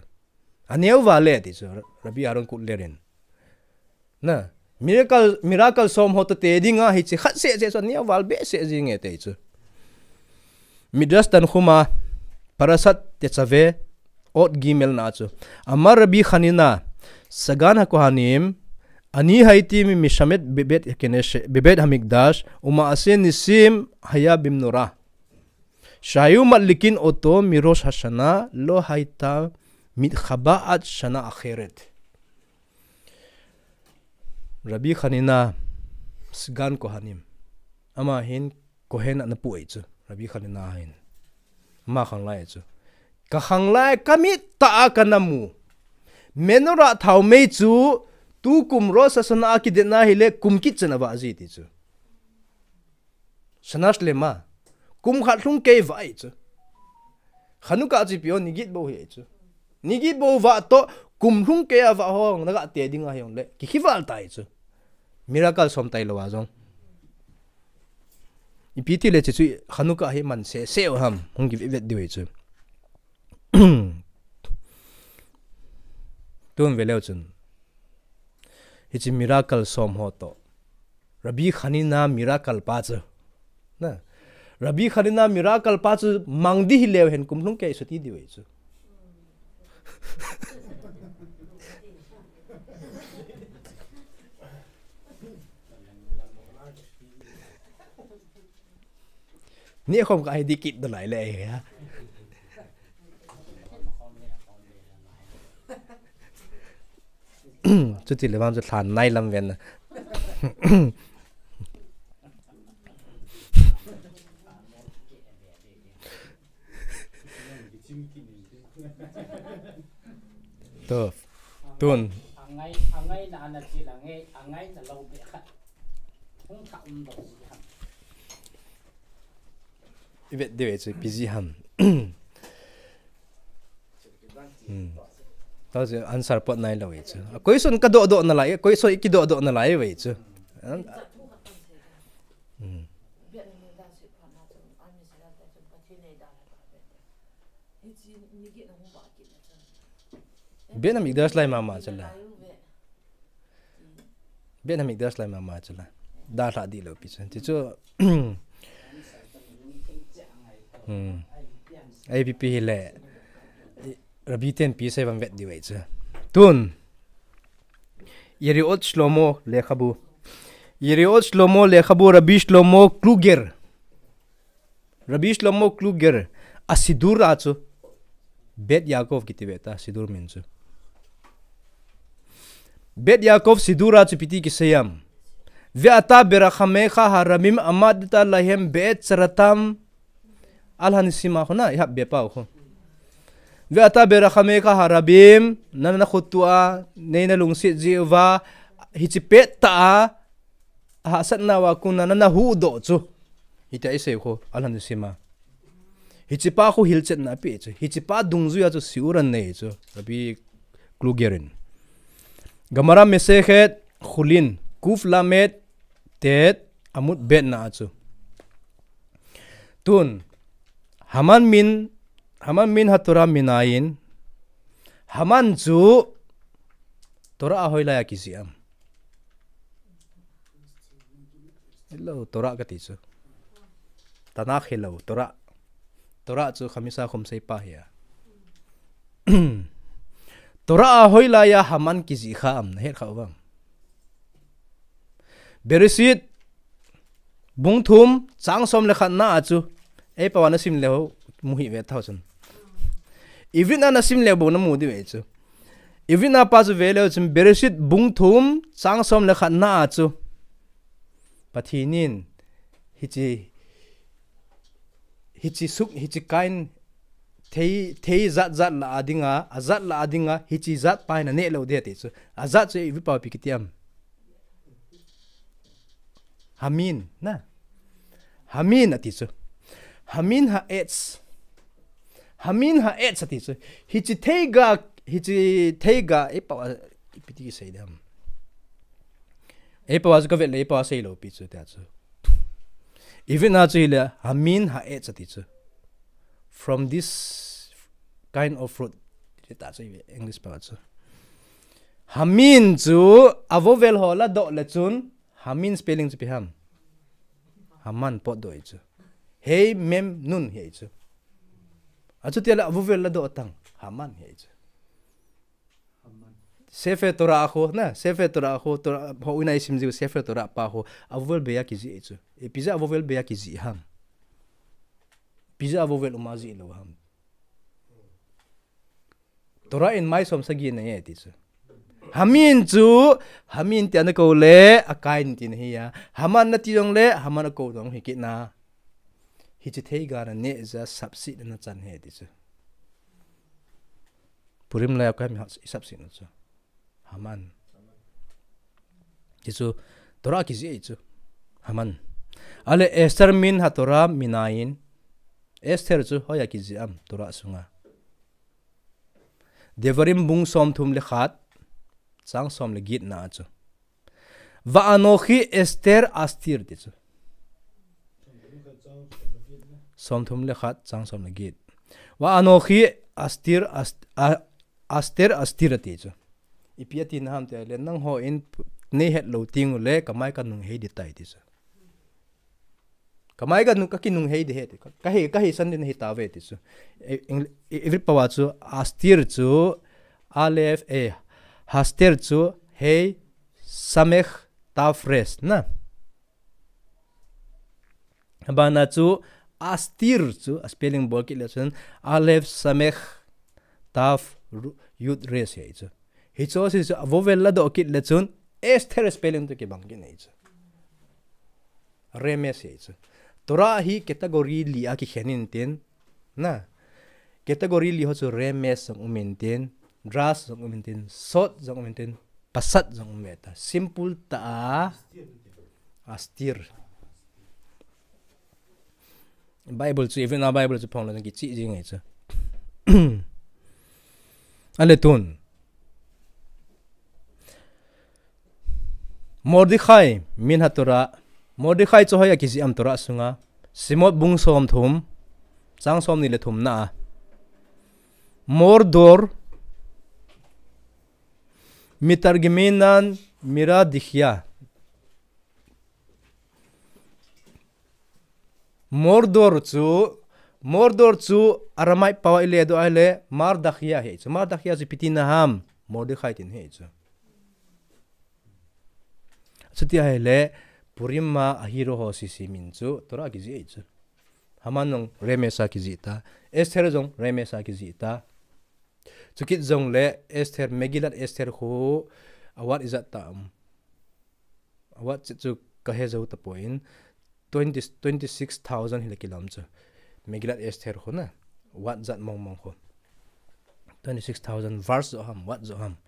Aneo vale ti chu Rabbi Aaron Kotler in. Na, miracle, miracle som ho to te dinga hichi khat se se chu aneo val be se ji nge te chu. Midrash Tanhuma, Parashat Tetzaveh, Ot Gimel na chu. Amar Rabbi Chanina, Sagan HaKohanim, ani haiti mi mishamet bebet keneshe, bebet Hamikdash, uma ase nisim haya bimnora. Shayu madlikin oto mirosh hashana lo haita mitchaba at shana acheret. Rabbi Chanina, Sagan Kohanim. Ama hin Kohen ana pu ei chu. Rabbi Chanina hin. Ama khanglai chu. Ka khanglai ka mit ta a ka namu. Menorah thao mei chu tu kum Rosh Hashanah a kidetna hile kum kit chan a va ji ti chu. Shana shlema. Kum khat lhung kei va ei chu. Chanukah chi pio nigit bo hi ei chu. Nigit bo va to kum lhung kei a va hong naga te dinga hi hong le. Ki khival tai chu. Miracle som tai lo a jong. Ipi ti le chi chu Chanukah hi man se se o ham. Hung ki vet diu ei chu. Tun ve leu chun. Hichi miracle som ho to. Rabbi Chanina miracle pa chu. Na. Rabbi Chanina miracle pa chu mang di hi leu hen kum lhung kei suti di ve chu. Ni khom ka ai di kit do lai le ai ha. Chuti le vang chu thlan nai lam ven. To, tun. Angai, angai na ana chi la ngai, angai na lo be khat. Hung kha um do si ham. I vet de ve chu busy ham. Hmm. Ta chu answer pot nai lo ve chu. A question ka do do na lai, question ki do do na lai ve chu. An- Hmm. Beit Hamikdash lai mama chu la. Beit Hamikdash lai mama chu la. Da hla di lo pi chu. Ti chu. Hmm. A ipi pi hi le. Rabbi ten pi sei vam vet di ve chu. Tun. Yeriot Shlomo Lekhabu. Yeriot Shlomo Lekhabu Rabbi Shlomo Kluger. Rabbi Shlomo Kluger a Siddur a chu Beit Yaakov kiti ve ta Siddur min chu. Beit Yaakov Siddur a chu piti kisei am. Ve'ata berachamecha harabim amadat lahem beit tzaratam al hanisima khu na i hap be pau khu. Ve'ata berachamecha harabim nana khutua neina lungsit jiuva hichi pet ta a Ahasatna uva kon a nana huhdoh chu. Hitia isei khu, al hanisima. Hichepa khu hilchetna ape chu. Hichepa dungjuia chu shiur anei chu. Rabbi Kluger in. Gemara Masechet Chulin, Kuf Lamed Tet, Amud Bet na a chu. Tun, Haman min, Haman min haTorah minayin, Haman chu Torah a hoilai a kijih am. Hello, Torah kati chu. Tanakh hello, Torah. Torah chu Chamisa Chumsei pa hi a. Torah a hoilai a Haman kijih kha am, nahet kha uvem. Bereshit, bung thum, chang som le khat na a chu. Ei pau a nasim leu, mu hih ve tau chun. Ivrit na nasim leu bou namu diu ve chu. Ivrit na pa chu ve leu chun Bereshit bung thum, chang som le khat na a chu. Pathen in, hiche, hiche suk, hiche Kain, thei, thei jat jat la a dinga, ajat la a dinga, hiche jat pa in aneh lou ding ati chu. Ajat chu Ivrit pau a ipi kiti ham. Hamin, na. Hamin ati chu. Hamin ha'etz. Hamin ha'etz ati chu. Hiche theiga, hiche theiga, ei pau a, ipi ti kisei ding ham. Ei pau a chu kavet le, ei pau a sei lou pi chu tia chu. Ivrit na chu hile, hamin ha'etz ati chu. From this kind of fruit. Ti ta chu English pau a chu. Hamin chu, a vowel ho ladoh le chun, Hamin spelling chu ipi ham. Haman potdoh ahi chu. Hei mem nun hi ahi chu. Achuti le a vowel ladoh tang. Haman hi ahi chu. Sefer Torah khu, na, Sefer Torah khu, Torah, houin a isim jiu Sefer Torah pa khu, a vowel bei a kijih ahi chu. Ipi jeh a vowel bei a kijih ham. Ipi jeh a vowel um a jih lou ham. Torah in mai som sagi nei e ti chu. Hamin chu, Hamin tia nakou le, a Kain tina ahi a. Haman nati jongle, Haman akou jong hi kit na. Hiche theiga naneh jeh a sapsetna nachan ahi ti chu. Purim lai a Kain mi ha, i sapsetna chu. Haman. Ti chu, Torah kijih ahi chu. Haman. Ale Esther min ha Torah minayin. Esther chu hoiya kijih am Torah sunga. Devarim bung som thum le khat, chang som le get na a chu. Va'anochi Esther astir ti chu. Som thum le khat, chang som le get. Va'anochi astir ast-, a-, Esther astir ati chu. Ipi ati na ham ti le, nangho in nei het lou teng ule, kamai kanung hei ding tai ti chu. Kamai kanung, kakinung hei ding ahi ti. Ka, kahei, kahei san ding ahi tave ti chu. E, Eng-, e, Ivrit pau a chu, astir chu, alef, e, haster chu, hei, samech, taf, res, na. Abana chu, astir chu, a spelling bol kit le chun, alef, samech, taf, ru-, yud, res ahi chu. Hichu, hichu, a vowel ladoh kit le chun, Esther spelling toh kibang kit ahi chu. Remes ahi chu. Torah hi category li a kikhen in tin, na. Category li ho chu remes jong um in tin, dras jong um in tin, sod jong um in tin, pasat jong um ve ta. Simple ta a, astir. Bible chu, Ivrit na Bible chu phong le kichih jing ahi chu. Ale tun. Mordechai, min ha Torah. Mordechai chu hoiya kijih am Torah sunga. Shemot bung som thum, chang som ni le thum na a. Mordor, mitargiminan miradichia. Mordor chu, Mordor chu Aramaic pau a ile doh a ile Mardachia ahi chu. Mardachia chu ipi tina ham, Mordechai tina ahi chu. Chuti ahile Purim a a hero ho sese min chu Torah a kijih ahi chu. Haman jong remes a kijih ta. Esther jong remes a kijih ta. Chukit jongle Esther, Megillat Esther khu award ijat ta um. Award chu, chu kahe jou tapon twenty, twenty-six thousand hile kilom chu. Megillat Esther khu na. Award jat mong mong khu. Twenty-six thousand verse jo ham, award jo ham.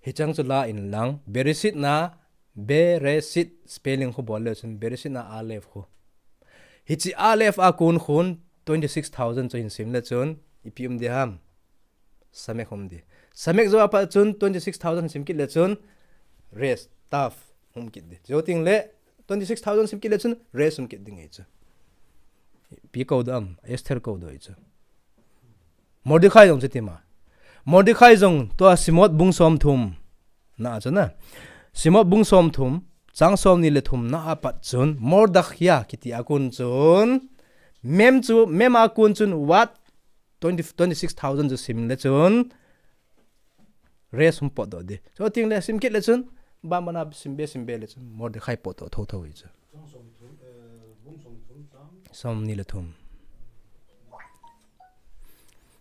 Hichang chu la in lang. Bereshit na, Bereshit spelling khu bol le chun, Bereshit na Aleph khu. Hiche Aleph a kon khun, twenty-six thousand chu hin sim le chun, ipi um ding ham. Samech um ding. Samech jou a pat chun twenty-six thousand sim kit le chun, Res, Taf, um kit ding. Jou teng le, twenty-six thousand sim kit le chun, Res um kit ding ahi chu. Ipi kou doh am, Esther kou doh ahi chu. Mordechai jong chuti ma. Mordechai jong tua Shemot bung som thum na a chu na. Shemot bung som thum, chang som ni le thum na a pat chun, Mordechai kiti a kon chun, mem chu, mem a kon chun, what? Twenty, twenty-six thousand chu sim le chun, Res hung potdoh ding. Jou teng le sim kit le chun, ban ban a sim be, sim be le chun, Mordechai potdoh thotho ahi chu. Som ni le thum.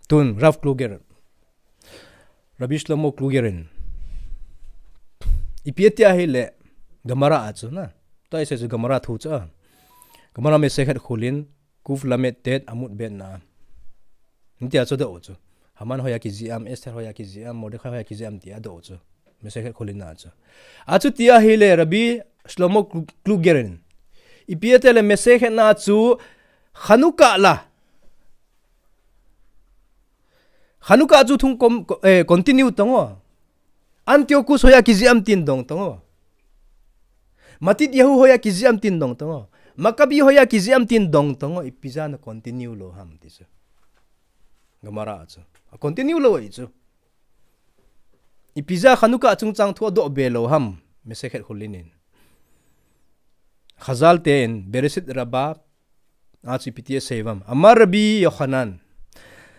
Tun, Rav Kluger. Rabbi Shlomo Kluger in. Ipi ati ahile, Gemara a chu na. Tua isei chu Gemara thu chu a. Gemara Masechet Chulin, Kuf Lamed Tet Amud Bet na. Niti a chu do chu. Haman hoiya kijih am, Esther hoiya kijih am, Mordechai hoiya kijih am ti a do chu. Masechet Chulin na chu. A chu ti ahile Rabbi Shlomo Klu-, Kluger in. Ipi ati le Masechet na chu Chanukah la. Chanukah chu thung kom-, ko-, eh, continue tong o. Antiochus hoiya kijih am tin dong tong o. Matityahu hoiya kijih am tin dong tong o. Maccabi hoiya kijih am tin dong tong o. Ipi jeh a na continue lou ham ti chu. Gemara chu. A continue lou ahi chu. Ipi jeh a Chanukah chungchang thu adoh be lou ham. Masechet Chulin in. Chazal te in Bereshit Rabbah a chu ipi ti asei uvam. Amar Rabbi Yochanan.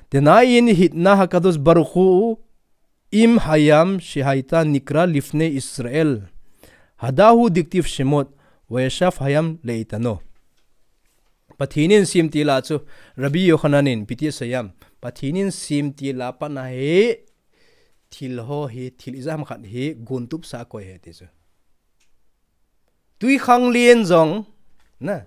Tenayin hitna HaKadosh Baruch Hu im hayam shehaita nikra lifnei Israel. Hadahu diktiv shemot vayashav hayam leitano. Pathen in semtil a chu Rabbi Yochanan in ipi ti asei uvam. Pathen in semtil a pat na hi thil ho hi, thil ijat ham khat hi gontup sa akoi e ti chu. Twikhanglen jong, na.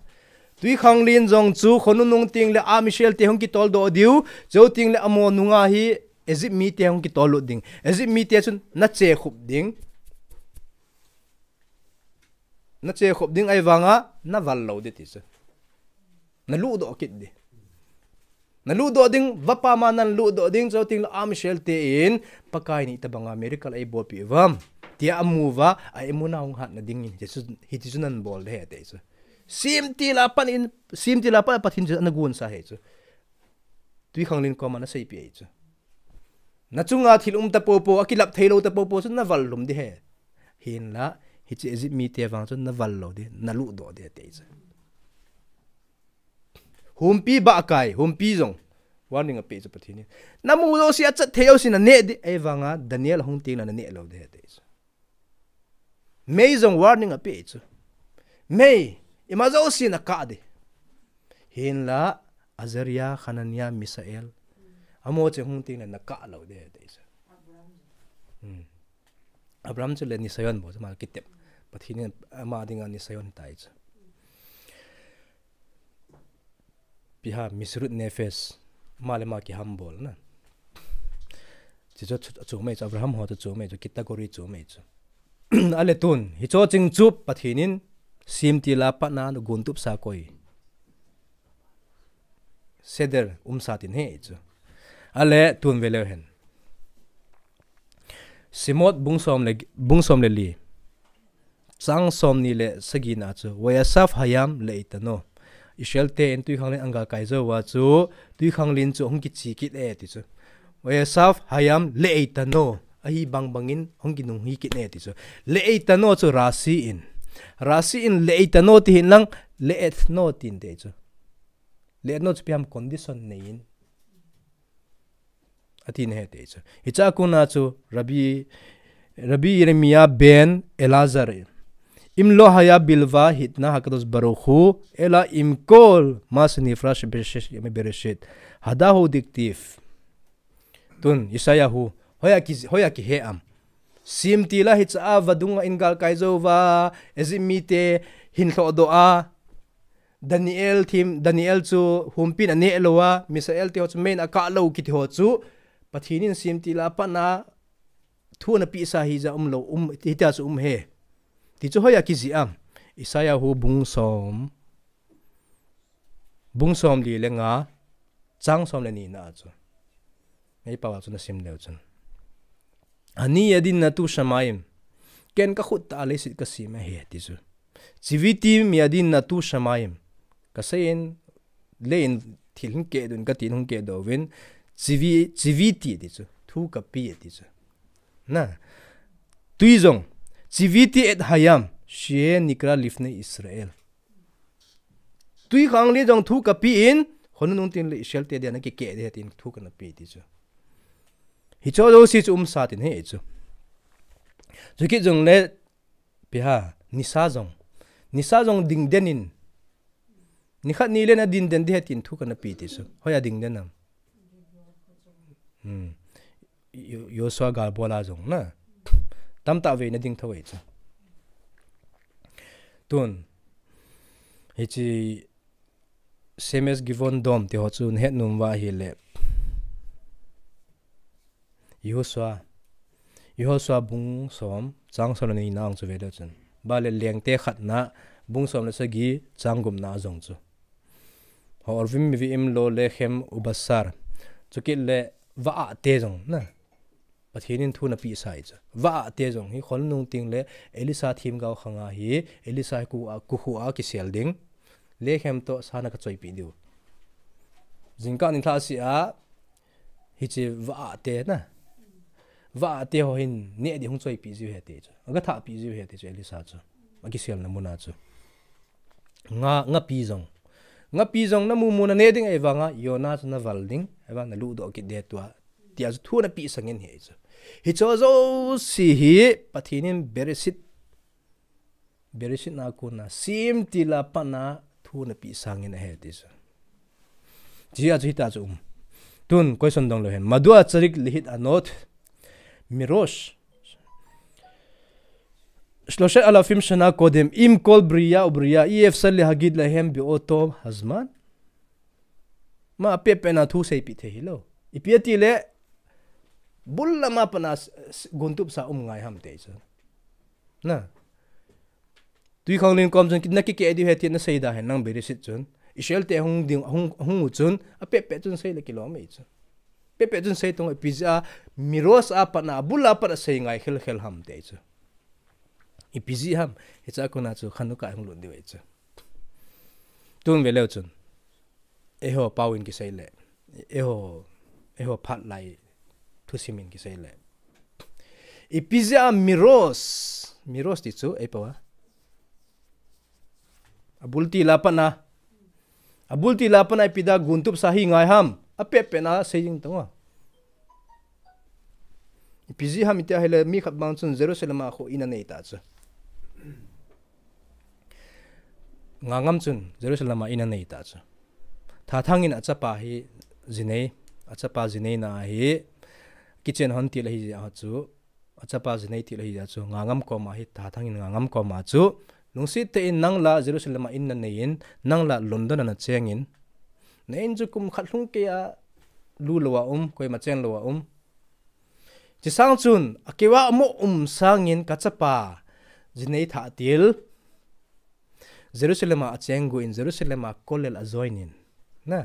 Twikhanglen jong chu khonung nung teng le a Israel te hung kitol doh diu, cheu teng le amaho nunga hi Egypt mite hung kitol lut ding. Egypt mite chun na che khup ding. Na che khup ding ahivanga na val lou ding ti chu. Na luhdoh kit ding. Na luhdoh ding, vapama na luhdoh ding, cheu teng le a Israel te in, Pakai in itobanga miracle eibolpeh uvam. Tia amu uva, a emunah hung hatna dingin, hichu, hiti chu nan bol ding ahi ti chu. Semtil a pat in, semtil a pat Pathen chu ana gonsa ahi chu. Twikhanglen koma ana seipeh ahi chu. Na chunga thil um tapopo, akilap thei lou tapopo chu na val lum ding ahi. Hinla, hiche Egypt mite vang chu na val lou ding, na luhdoh ding ahi ti chu. Humpi bah akai, humpi jong. Warning apeh chu Pathen in. Na mu jouse a chat thei jouse na neh ding, ahivanga Daniel ahung teng le na neh lou ding ahi ti chu. Mei jong warning apeh chu. Mei, ima jouse na kah ding. Hinla, Azariah, Hananiah, Mishael. Amaho chu hung teng le na kah lou ding ahi ti chu. Hmm. Abraham chu le nisayon bou chu ama kitep. Pathen in ama dinga nisayon tai chu. Ipi ham, mesirut nefesh. Ama le ama kihambol na. Chuchu chu, chu mai chu, Abraham ho chu, chu mai chu, category chu mai chu. Ale tun, hicho ching chu Pathen in semtil a pat na gontup sa akoi. Seder umsa tin ahi chu. Ale tun ve leu hen. Shemot bung som le, bung som le li. Chang somni le sagi na chu. Vayashav hayam leitano. Israel te in twikhanglen ahin galkai jou uva chu, twikhanglen chu hung kiche kit e ti chu. Vayashav hayam leitano. Ahi bang bangin hung kinung hih kit e ti chu. Leitano chu Rashi in. Rashi in leitano ti hih in lang leetno tin ti chu. Leetno chu ipi ham, condition nei in. Ati na ahi ti chu. Hiche a kona chu Rabbi, Rabbi Yeremiah ben Elazar. Im lo haya bilva hitna HaKadosh Baruch Hu, ela im kol ma shenifra shebesheshet yamei bereshit. Hadahu diktiv. Tun, Isaiah hu. Hoiya ki, hoiya kihe am. Semtil a hiche a vadung a ahin galkai jou uva, Egypt mite hin lhohdoh a. Daniel thim, Daniel chu humpin aneh lou a, Mishael te ho chu meiyin akah lou kiti ho chu, Pathen in semtil a pat na thu ana pehsa hija um lou, um, hitia chu um e. Ti chu hoiya kijih am. Isaiah hu bung som, bung somli le nga, chang som le ni na a chu. Meipao a chu nasim leu chun. Ani yadinatu shamayim. Ken kakhut tah a leiset kasem ahi ti chu. Tziviti miyadinatu shamayim. Kaseiyin, leiyin thil hin kehdoh in, katin hung kehdoh uvin. Tzivi, tziviti ti chu. Thu kapeh ti chu. Na. Tui jong. Tziviti et hayam. Shenikra lifnei Israel. Twikhanglen jong thu kapeh in, khonung nung teng le Israel te dia nakikeh ding ahi tin thu kana peh ti chu. Hicho jouse chu umsa tin ahi chu. Chukit jong le, ipi ham, nisa jong. Nisa jong dingden in. Nikhat nile nadingden ding ahi tin thu kana peh ti chu. Hoiya dingden am. Hmm. Yo-, Joshua gal bola jong na. Tamtah vei na ding thou ei chu. Tun. Hichi Semes Givon Dom ti ho chu na het nom uva ahile. Joshua. Joshua bung som, chang som le ni na ang chu ve leu chun. Bale lengte khatna, bung som le sagi, chang gup na a jong chu. Ha'orvim mevi'im lo lechem u'basar. Chukit le va'ah te jong na. Pathen in thu na pehsa ei chu. Va'ah te jong hi khol nung teng le Elisha themgao khang a hi, Elisha hi ku a, kukhu a kisel ding. Lechem toh sa na ka choipeh diu. Jingkah ni lhah seh a, hichi va'ah te na. Va'ah te ho hin neh ding hung choipeh jiu ahi ti chu. Aga thahpeh jiu ahi ti chu Elisha chu. Akiselna mun a chu. Nga, ngapi jong. Ngapi jong na mumu na neh ding ahivang a, Jonah chu na val ding, ahivang na luhdoh kit ding tua. Tia chu thu na pehsa ngen ahi chu. Hicho jouse hi, Pathen in Bereshit. Bereshit na kon a, Semtil a pat a thu na pehsa ngen ahi ti chu. Chia chu hita chu um. Tun, question dong leu hen. Madua צריך להיענות מראש שלושת אלפים שנה קודם, עם כל בריאה ובריאה, אי אפשר להגיד להם באותו הזמן? Ma, apehpeh na thu seipeh thei hilou. Ipi ati le, bul lam a pat a s-, s-, guntup sa um ngai ham ti chu. Na. Twikhanglen kom chun ki-, na kikeh diu ahi ti na sei da hen nang Bereshit chun. Israel te hung ding, hung, hung u chun, apehpeh chun sei le kilom ei chu. Pehpeh chun sei tong, ipi jeh a, מראש a pat a, bul a pat a sei ngai khelkhel ham ti chu. Ipi jeh ham, hicha kon a chu Chanukah hung lut diu ahi chu. Tun ve leu chun. Eiho pao in kisei le. Eiho, eiho phat lai thusim in kisei le. Ipi jeh a מראש, מראש ti chu, ei pao a. Abul til a pat a. Abul til a pat a ipi dia guntup sa hi ngai ham. Apehpeh na sei jing tong a. Ipi jeh ham iti ahile mi khat bang chun Jerusalem a kho in anei ta chu. Ngangam chun Jerusalem a in anei ta chu. Thathang in achapa hi jinei, achapa jinei na hi kichen hon til ahi jeh a chu. Achapa jinei til ahi jeh a chu. Ngangam kom a hi Thathang in Ngangam kom a chu. Lungset tah in nang la Jerusalem a in nanei in, nang la London a nacheng in. Na in chu kum khat lhung kei a lu lou a um, koima cheng lou a um. Chisang chun, akeu a mo um sangin kachapa, jinei thah til, Jerusalem a acheng gu in, Jerusalem a kollel a join in. Na,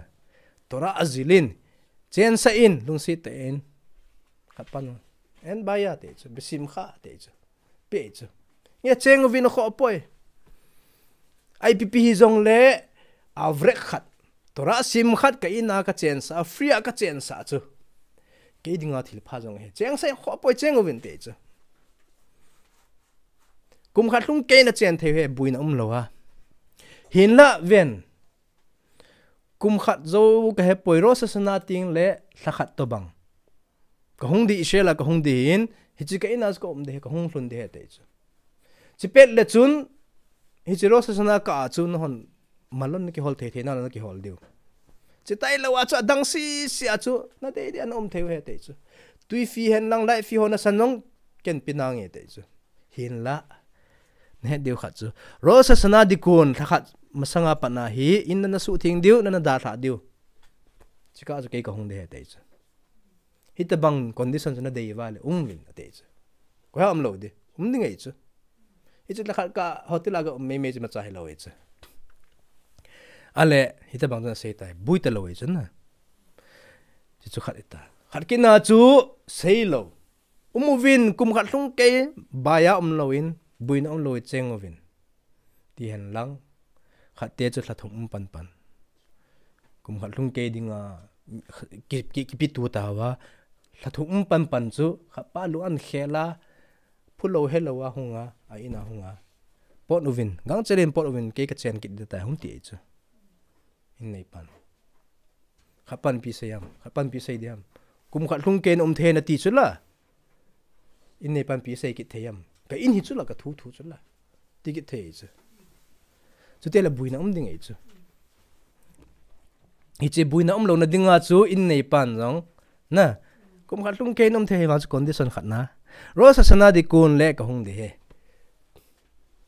Torah ajil in, chensah in, lungset tah in, khat pan, אין בעיה ti chu, בשמחה ti chu, pe chu. Nge cheng uvin akhoh poi. Ipi pi hijongle, averek khat. Torah sim khat ka in a kachensah, free a kachensah chu. Kei dinga thilpha jong ahi. Chengsah in khoh poi cheng uvin ti chu. Kum khat lhung kei nachen thei u ahi, buina umlou a. Hinlah ven. Kum khat jou kahe poi Rosh Hashanah teng le lha khat tobang. Kahung ding Israel a kahung ding hin, hiche ka in a chu ka um ding ahi, kahung lhun ding ahi ti chu. Chupet le chun, hiche Rosh Hashanah kah a chu nahon malon nakihol thei thei nalou nakihol diu. Chutailou a chu adang sisi a chu, nadei dei a naum thei u ahi ti chu. Twifi hen lang laifi ho nasan jong, ken pe nange ti chu. Hinlah. Nahet diu khat chu. Rosh Hashanah ding kon, lha khat masanga pat a hi, in nana suhtheng diu, nana dalhah diu. Chukah chu kei kahung ding ahi ti chu. Hitobang condition chu nadei uva le, um uvin ati chu. Koi ham umlou ding, um ding ahi chu. Hichu lha khat kah hotel a ga um mei mei chu imacha hilou ahi chu. Ale, hitobang chu nasei tai, bui talou ahi chu na. Chuchu khat ahitai. Khat kit na chu, seilou. Um uvin, kum khat lhung kei, baiya umlou in, buina umlou in cheng uvin. Ti hen lang, khat te chu lha thum um pan pan. Kum khat lhung kei dinga, ki, ki, kipe tu tauva, lha thum um pan pan chu, khat pa lung akhel a, phulou helou a hung a, a in a hung a. Pot uvin, gangchel in pot uvin, kei kachen kit ding tai hung ti ahi chu. In neipan. Khat pan ipi sei ham, khat pan ipi sei ding ham. Kum khat lhung kei naum thei nati chu la. In neipan ipi sei kit thei ham. Ka in hi chu la, ka thu thu chu la. Ti kit thei chu. Chutile buina um ding ahi chu. Hiche buina umlouna dinga chu in neipan jong. Na. Kum khat lhung kei nom thei hi vang chu condition khat na. Rosh Hashanah ding kon le kahung ding ahi.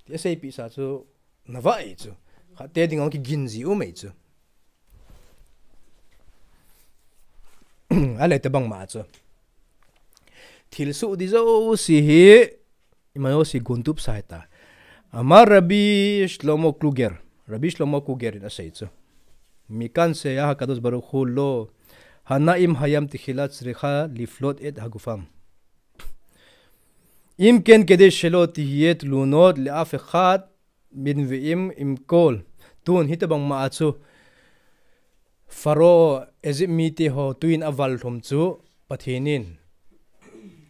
Ti asei pisa chu nava ei chu. Khat te ding ong kigin ji um ei chu. Ale tabang ma chu. Thil su di jo si hi. Ima jo si guntup sa ta. Amar Rabbi Shlomo Kluger. Rabbi Shlomo Kluger in asei chu. Mikan se ya hakadosh baruch hu lo. Hana im hayam tikhilat srikha liflot et hagufam. Im ken kede shelo tihiyet lunot le af echad bin ve'im im kol. Tun hitabang ma a chu Pharaoh Egypt mite ho tuin aval lhum chu Pathen in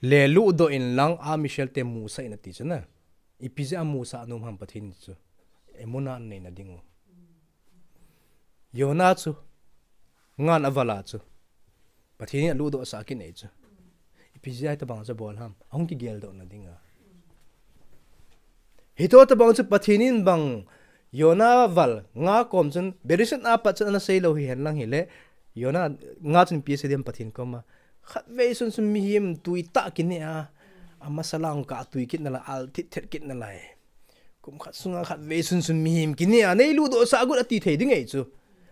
le ludo in lang a Michel te musa in ati chu na. Ipi jeh a musa nom ham Pathen chu. Emuna nei na ding u. Yona chu. Ngan avala chu. Pathen in aludo sa kinei chu. Ipi jeh a hitabang chu bol ham. Ahung kigel doh na ding a. Hito tabang chu Pathen in bang Yona val nga kom chun Bereshit a pat chun ana sei lo hi hen lang hile. Yona nga chun pi se dem Pathen kom a. Khat vei sun sun mihem tui ta kinei a. Amasa lang ka tui kit na la al thit thet kit na lai. Kum khat sunga khat vei sun sun mihem kinei a nei ludo sa agut ati thei ding ei chu.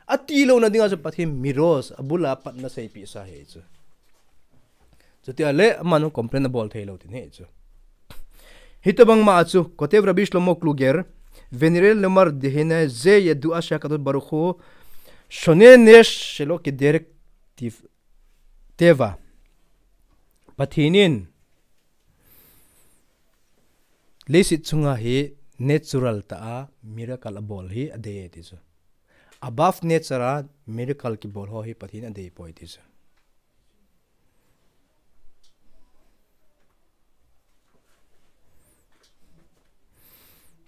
Ati lo na ding a chu Pathen miros abula pat na sei pi sa hei chu. Chuti a le, amanu complain abol thei lo tin he chu. Hitabang ma a chu, Kotev Rabbi Shlomo Kluger, Venire lomar dehine ze yedu asha katot baruchu, shone nesh shelo kederek tiv-, teva. Pathen in, leiset chunga hi natural ta a miracle abol hi adei ti chu. Above nature a miracle kibol ho hi Pathen adei poi ti chu.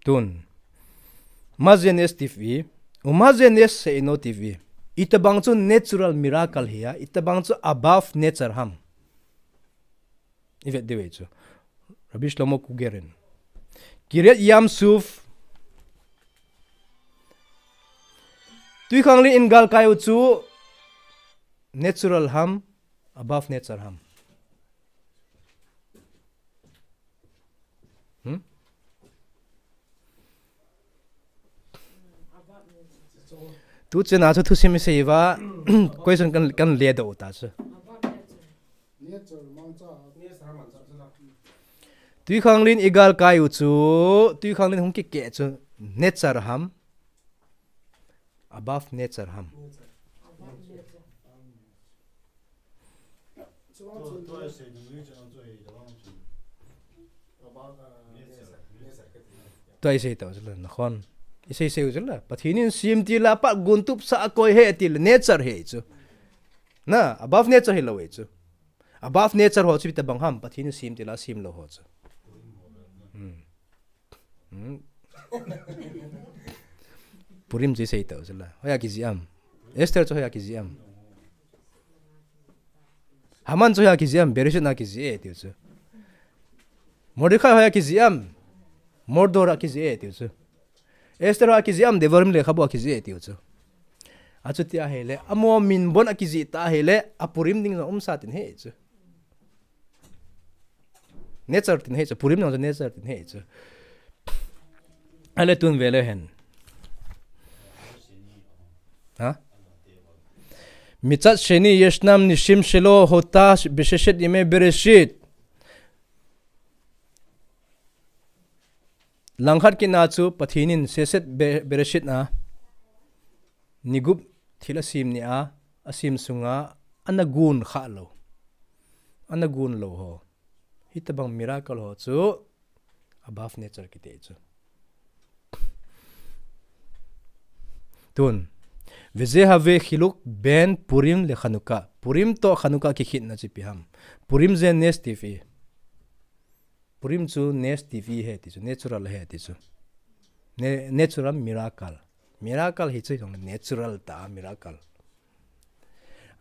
Tun. Mazenes T V. U Mazenes se ino T V. Itabang chu natural miracle hi a. Itabang chu above nature ham. Ivet de chu. Rabbi Shlomo Kluger in. Kiryat Yam Suf. Tuikhanglen in gal kai u chu natural ham, above nature ham. Hmm? Tu chena chu thusim isei va, question kan, kan le do ta chu. Tuikhanglen in gal kai u chu, tuikhanglen hung kikeh chu, nature ham, above nature ham. Tua isei tau chu la, nakhon. Isei sei u chu la. Pathen in sem ti la, pat guntup sa akoi he ti la, nature he chu. Na, above nature hi lo he chu. Above nature ho chu itabang ham, Pathen in sem ti la, sem lo ho chu. Hmm. Hmm. Purim chu isei tau chu la. Hoiya kijih am. Esther chu hoiya kijih am. Haman chu hoiya kijih am, Bereshit a kijih e tiu chu. Mordecai hoiya kijih am, Mordor a kijih e tiu chu. Esther hoiya kijih am, Devarim lekhabu a kijih e tiu chu. Achuti ahile, amo min bon a kijih ta ahile, a Purim ding jong umsa tin he chu. Nature tin he chu, Purim jong chu nature tin he chu. Ale tun vele hen. Ha? Michat sheni yeshnam nishim shelo hota b'sheshet yemei Bereshit. Langkhat kit na chu Pathen in seset be-, Bereshit a nigup thil asem ni a, asem sunga ana gun kha lo. Ana gun lo ho. Hitabang miracle ho chu above nature kiti chu. Tun. Veze have chiluk ben Purim le Chanukah. Purim to Chanukah kikhenna chu ipi ham. Purim je nes tiv e. Purim chu nes tiv e he ti chu, natural he ti chu. Ne-, natural miracle. Miracle hi chu jong natural ta miracle.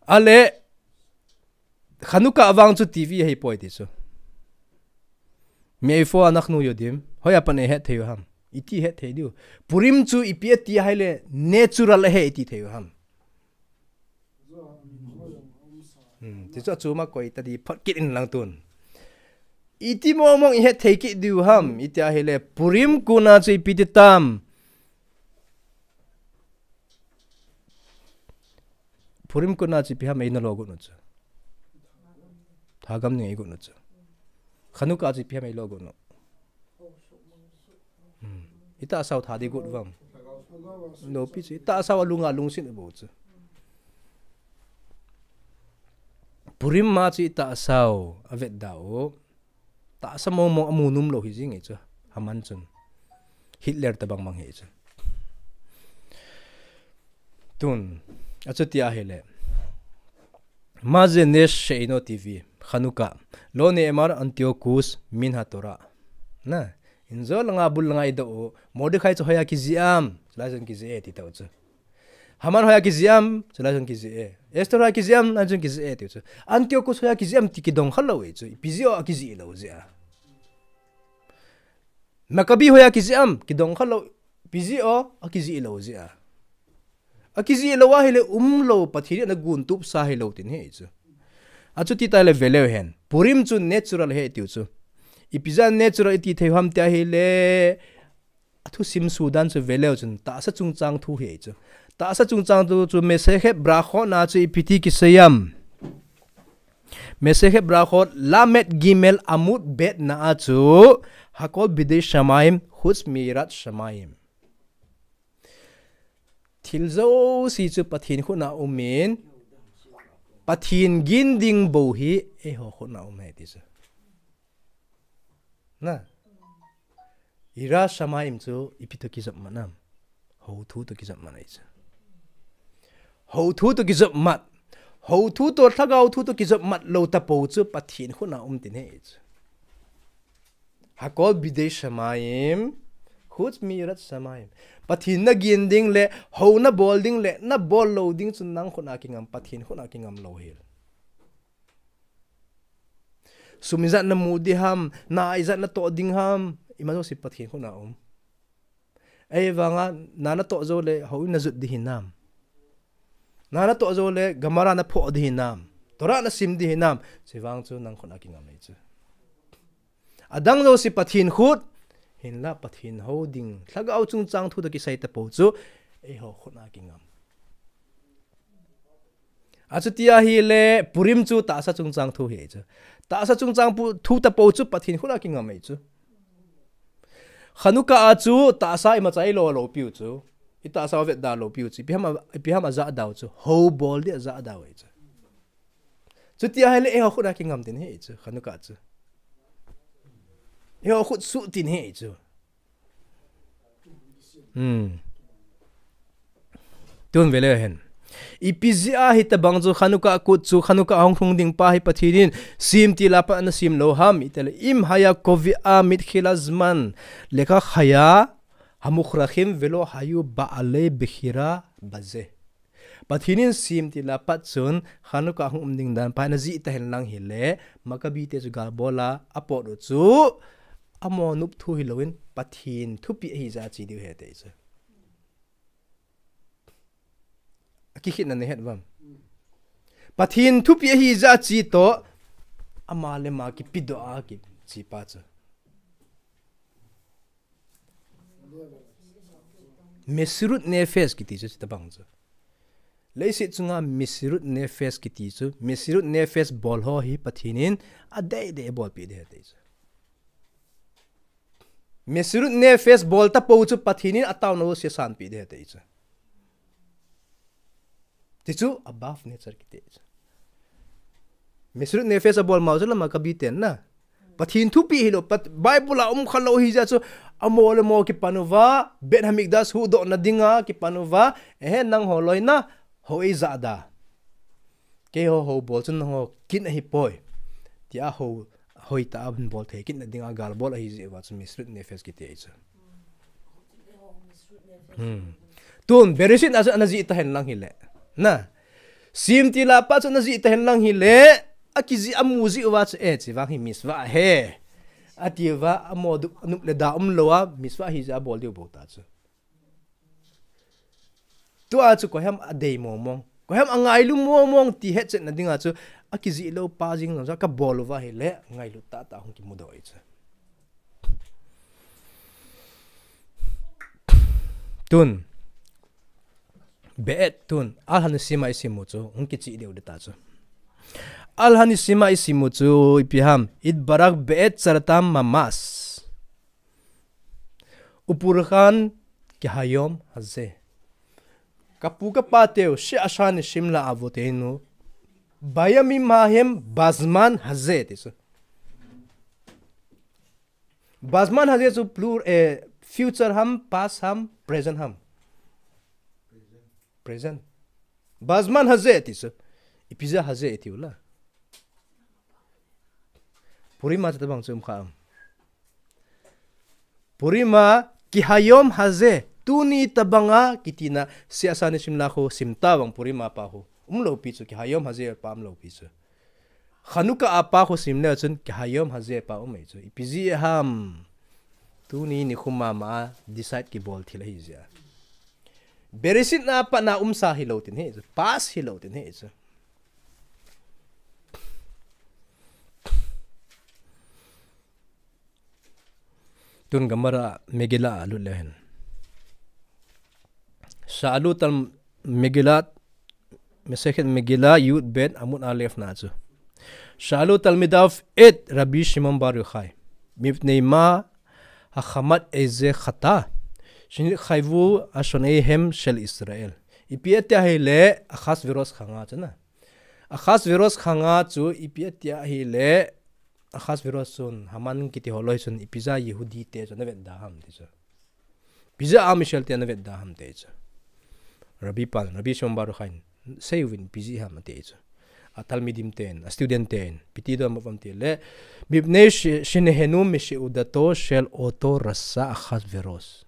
Ale Chanukah vang chu tiv e hei poi ti chu. Meifo anachnu yodim. Hoiya pan eihet thei u ham. Iti het thei diu. Purim chu ipi ati ahile natural he iti thei u ham. Hmm, ti chu achuma koi ta di phat kit in lang tun. Iti mong mong i het thei kit diu ham, iti ahile, Purim kuna chu ipi ti tam. Purim kuna chu ipi ham eina lo got nu chu. Thagam ning ei got nu chu. Chanukah chu ipi ham ei lo got nu. Hmm. Itahsa u tha di got vam. Lopi chu, itahsa u alunga lungset u bou chu. Purim ma chu itahsa u avet da u. Tahsa mong mong amu nom lou hi jing e chu. Haman chun. Hitler tabang bang hi chu. Tun, achuti ahile. Maze Nesh Sheino T V, Chanukah, Lo Ne'emar Antiochus Min HaTorah. Na, injo langa bul langa i do u, Mordechai chu hoiya kijih am, chulai chun kijih e ti tau chu. Haman hoiya kijih am, chulai chun kijih e. Esther hoiya kijih am, chulai chun kijih e ti chu. Antiochus hoiya kijih am ti kidong kha lou e chu, ipi jeh a kijih lou jeh a. Maccabi hoiya kijih am, kidong kha lou, ipi jeh a kijih lou jeh a. Akijih lou ahile um lou, Pathen in ana gun tup sa hilou tin hi chu. Achuti tale veleu hen. Purim chu natural hi tiu chu. Ipi jeh a natural iti thei u ham ti ahile, athusim sudan chu veleu chun tahsa chungchang thu hi chu. Tahsa chungchang thu chu Masechet Berachot na chu ipi ti kisei am. Masechet Berachot Lamed Gimel Amud Bet na a chu Hakol Biyadei Shamayim Chutz Miyirat Shamayim. Thil jouse chu Pathen khut a um in, Pathen gin ding bou hi eiho khut a um e ti chu. Na. Yirat Shamayim chu ipi toh kijop mat am. Hou thu toh kijop mat ahi chu. Hou thu toh kijop mat. Hou thu toh, lhagao thu toh kijop mat lou tapou chu Pathen khut a um tin hi chu. Hakol Biyadei Shamayim, Chutz Miyirat Shamayim. Pathen na gin ding le, hou na bol ding le, na bol lou ding chu nang khut a kingam, Pathen khut a kingam lou hel. Sum ijat na mu ding ham, na ijat na toh ding ham, ima jouse Pathen khut a um. Ahivanga, na na toh jou le, hou na jot ding hinam. Na na toh jou le, Gemara na phoh ding hinam. Torah na sim ding hinam. Chuvang chu nang khut a kingam ahi chu. Adang jouse Pathen khut, hinla Pathen hou ding. Lhagao chungchang thu toh kisei tapou chu, eiho khut a kingam. Achuti ahile Purim chu tahsa chungchang thu hi chu. Tahsa chungchang pu-, thu tapou chu Pathen khut a kingam ahi chu. Chanukah a chu tahsa imacha i lo lou piu chu. I tahsa u vet da lou piu chu. Ipi ham a, ipi ham a jah dau chu. Hou bol ding a jah dau ahi chu. Chuti ahile eiho khut a kingam tin hi chu. Chanukah chu. Eiho khut suh tin hi chu. Hmm. Tun veleu hen. Ipi jeh a hitabang chu Chanukah kut chu Chanukah hung lhung ding pa hi Pathen in simtil a pat ana sim lou ham. Itile Im Haya Kovi'a Mitchila Zman Lekha Chaya Hamuchrachim Velo Hayu Ba'alei Bechira Baze. Pathen in simtil a pat chun Chanukah hung um ding dan pa hi ana jih tahen lang hile, Maccabi te chu gal bol a, apot u chu, amaho nop thu hilou in, Pathen thupeh ahi jeh a che diu ahi ti chu. Akikhetna nahet uvam. Pathen thupeh ahi jeh a che toh, ama le ama kipedoh a kiche pa chu. Mesirut nefesh kiti chu, chutabang chu. Leiset chunga Mesirut nefesh kiti chu, Mesirut nefesh bol ho hi Pathen in adei dei bolpeh ding ahi ti chu. Mesirut nefesh bol tapou chu Pathen in ataona u sesanpeh ding ahi ti chu. Ti chu above nature kiti chu. Mesirut nefesh abol mau chu la Maccabi ten na. Pathen thupeh hilou, Pat-, Bible a um khalou ahi jeh chu, amaho le amaho kipan uva, Beit Hamikdash huhdohna dinga kipan uva, ehe nangho loi na, hou eija da. Keiho hou bol chun nangho kin ahipoi. Tia hou, hoitah a bol thei kitna dinga gal bol ahi jeh uva chu Mesirut nefesh kiti ahi chu. Hmm. Tun, Bereshit a chu ana jih tahen lang hile. Na. Simtil a pat chu ana jih tahen lang hile. Akijih amu jeh uva chu, eh, chuvang hi mitzvah ahi. Ati uva, amaho du-, nop le da umlou a, mitzvah ahi jeh a bol diu bou ta chu. Tua chu koiham adei mong mong. Koiham angailu mong mong ti hetchetna dinga chu, Akijih lou pa jing jong chu kabol uva ahile, ngailut tahtah hung kimudoh ahi chu. Tun, Be'et tun, Al Hanesim a isim u chu, hung kichih diu ding ta chu. Al Hanesim a isim u chu, ipi ham, Itbarak be'et tzaratan mamash. Upulchan kehayom hazeh. Kapu kapa teu, she'asher anesim la'avotenu. Beyamim ha'em bazman hazeh, ti chu. Bazman hazeh chu plur-, eh, future ham, past ham, present ham. Present. Bazman hazeh ti chu. Ipi jeh a hazeh itiu la. Purim a chu tobang chu um kha am. Purim a kehayom hazeh. Tuni tobang a kitina she'asher anesim la khu sim tabang Purim a pa khu. Umlou pi chu kehayom hazeh pa umlou pi chu. Chanukah a pa khu sim leu chun kehayom hazeh pa um ahi chu. Ipi jeh ham. Tuni nikho mama a decide kibol thil ahi jeh a. Bereshit a pat na umsa hilou tin ahi chu. Past hilou tin ahi chu. Tun Gemara Megillah a lut leu hen. Sha'alu tal Megillah, Masechet Megillah, Yud Bet, Amud Alef na chu. Sha'alu talmidav et Rabbi Shimon Bar Yochai, mipnei ma hachametz eze chatah shenitchayevu shonehem shel Israel. Ipi ati ahile Achashverosh khanga chu na. Achashverosh khanga chu ipi ati ahile Achashverosh chun Haman kiti ho loi chun ipi jeh a Yehudi te chu ana vetda ham ti chu. Ipi jeh a Am Israel te ana vetda ham ti chu. Rabbi pan, Rabbi Shimon Bar Yochai in, seiyuvin ipi jeh ham ati chu. A talmidim ten, a student ten, ipi ti dom ham ti le, mipnei she-, shenehenu meseudato shel oto rasha Achashverosh.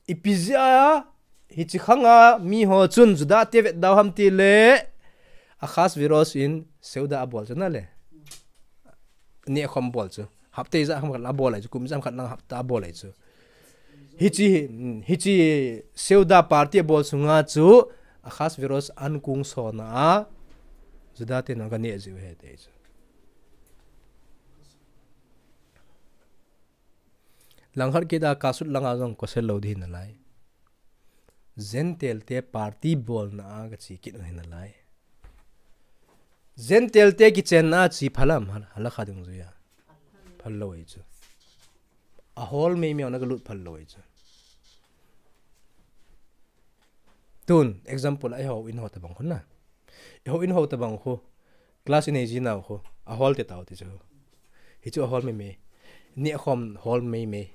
Ipi jeh a, hiche khanga miho chun Juda te vetda ham ti le, Achashverosh in seuda abol chu na le. Nehkhom bol chu. Hapta ijat ham khat lang abol ahi chu, kum ijat ham khat lang hapta abol ahi chu. Hiche, hiche seuda party abol sunga chu, Achashverosh ankung sona a, Juda te nang ka neh jiu ahi ti chu. Langkhat kit a kasut langa jong kosel lou ding hinalai. Gentile te party bolna a kache kit u hinalai. Gentile te kichenna a che phal am, hal-, halakha dungjuia. Phal lou ahi chu. Ahol meimei a na kalut phal lou ahi chu. Tun, example, eiho in ho tabang khu na. Eiho in ho tabang khu. Class in eiji nau khu. Ahol te tau ti chu. Hichu ahol meimei. Nehkhom hol meimei.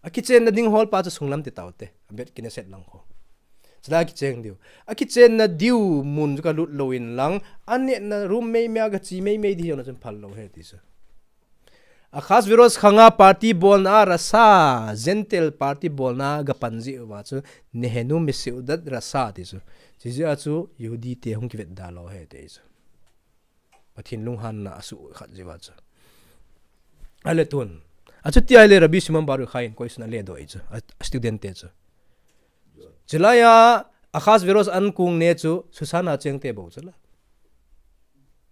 Akichenna ding hol pa chu sunglam te tau te. A Bet Knesset lang khu. Chule akicheng diu. Akichenna diu mun chu kalut lou in lang. Anehna room meimei a kache meimei ding jong na chun phal lou ahi ti chu. Achashverosh khanga party bolna a rasha, Gentile party bolna a gapan jeh uva chu, nehenu meseudat rasha ti chu. Chujeh a chu, Yehudi te hung kivetda lou ahi ti chu. Pathen lunghanna asuh khat jeh uva chu. Ahile tun. Achuti ahile Rabbi Shimon Bar Yochai in question aledoh ahi chu. A, a student te chu. Chulai a Achashverosh ankung neh chu Susan a cheng te bou chu la.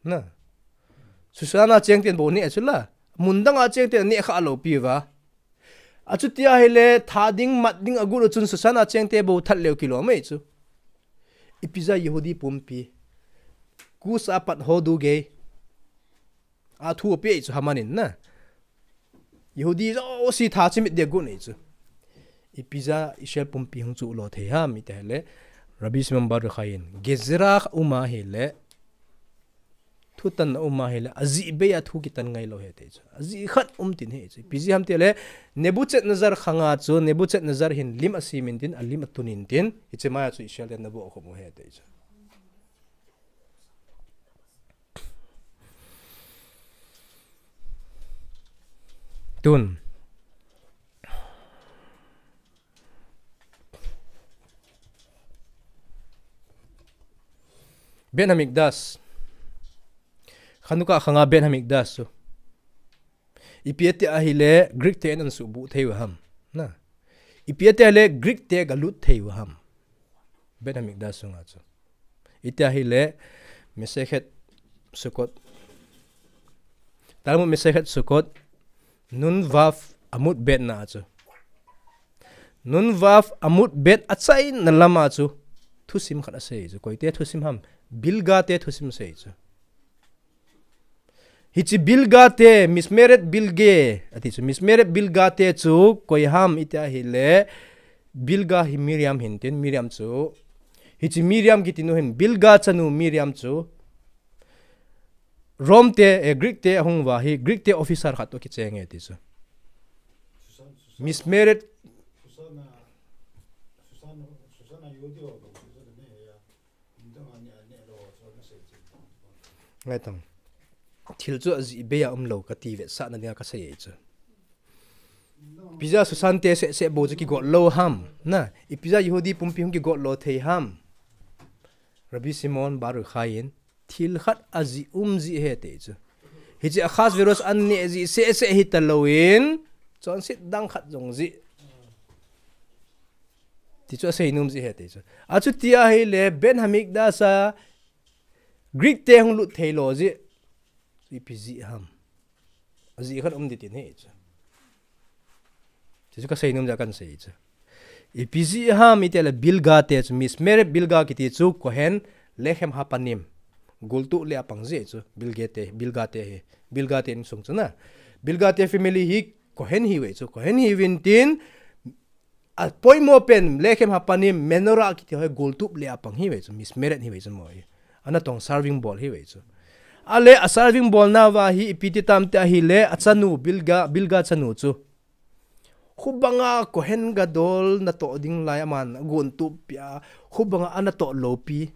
Na. Susan a cheng ten bou neh chu la. Mun dang a cheng ten neh kha lou pi uva. Achuti ahile tha ding mat ding agot u chun Susan a cheng te bou that leu kilom ahi chu. Ipi jeh a Yehudi pumpi. Khush a pat ho du gei. Athu ape ahi chu Haman in na. Yehudi jouse tha chimit dia got ahi chu. Ipi jeh a Israel pumpi hung chuh lo thei ham iti ahile. Rabbi Shimon Bar Yochai in. Gezerah um ahile. Thutan a um ahile. Ajeh bei a thu kitan ngai lou ahi ti chu. Ajeh khat um tin ahi chu. Ipi jeh ham ti le. Nebuchadnezzar khanga chu. Nebuchadnezzar hin lim asem in tin. Alim atun in tin. Hiche mai a chu Israel te ana bohkhum u ahi ti chu. Tun. Bet Hamikdash. Chanukah khanga Bet Hamikdash chu. Ipi ati ahile Greek te in ana suhbuh thei u ham. Na. Ipi ati ahile Greek te galut thei u ham. Bet Hamikdash sunga chu. Itia hile, Masechet Sukkot. Talmud Masechet Sukkot, Nun Vav Amud Bet na chu. Nun Vav Amud Bet achaina lama chu. Thusim khat asei chu. Koite thusim ham. Bilga te thusim sei chu. Hiche Bilga te, Mismeret Bilge, ati chu, Mismeret Bilga te chu, koi ham itia hile, Bilga hi Miriam hintin, Miriam chu. Hiche Miriam kiti nu hin, Bilga chanu Miriam chu. Rome te, eh, Greek te ahung uva hi, Greek te officer khat to kicheng e ti chu. Mismeret. Ngai tang. Thil chu ajih bei a umlou kati vetsahna dinga kasei e chu. Ipi jeh a Susan te seh seh bou chu kigot lou ham. Na, ipi jeh a Yehudi pumpi hung kigot lou thei ham. Rabbi Shimon Bar Yochai in thil khat ajih um jeh ahi ti chu. Hiche Ahasuerus an neh jeh seh seh hita louvin, chonset dang khat jong jeh. Ti chu asei nom jeh ahi ti chu. Achuti ahile, Bet Hamikdash a Greek te hung lut thei lou jeh. Ipi jeh ham. Ajeh khat um ding tin ahi chu. Ti chu kasei nom jeh a kasei chu. Ipi jeh ham itia le Bilga te chu, Mismeret Bilga kiti chu Kohen Lechem Hapanim. Goltup le apang jeh chu, Bilga te, Bilga te hi. Bilga te insung chu na. Bilga te family hi Kohen hiuve chu. Kohen hiuvin tin, apoimo pen Lechem Hapanim, Menorah kiti ho hi goltup le apang hiuve chu, Mismeret hiuve chu mo hi. Ana tong serving bol hiuve chu. Ale a serving bolna uva hi ipi ti tam tia hile achanu Bilga, Bilga chanu chu. Hubanga Kohen Gadol natoh ding lai aman agontup pia, hubanga anatoh lou pi.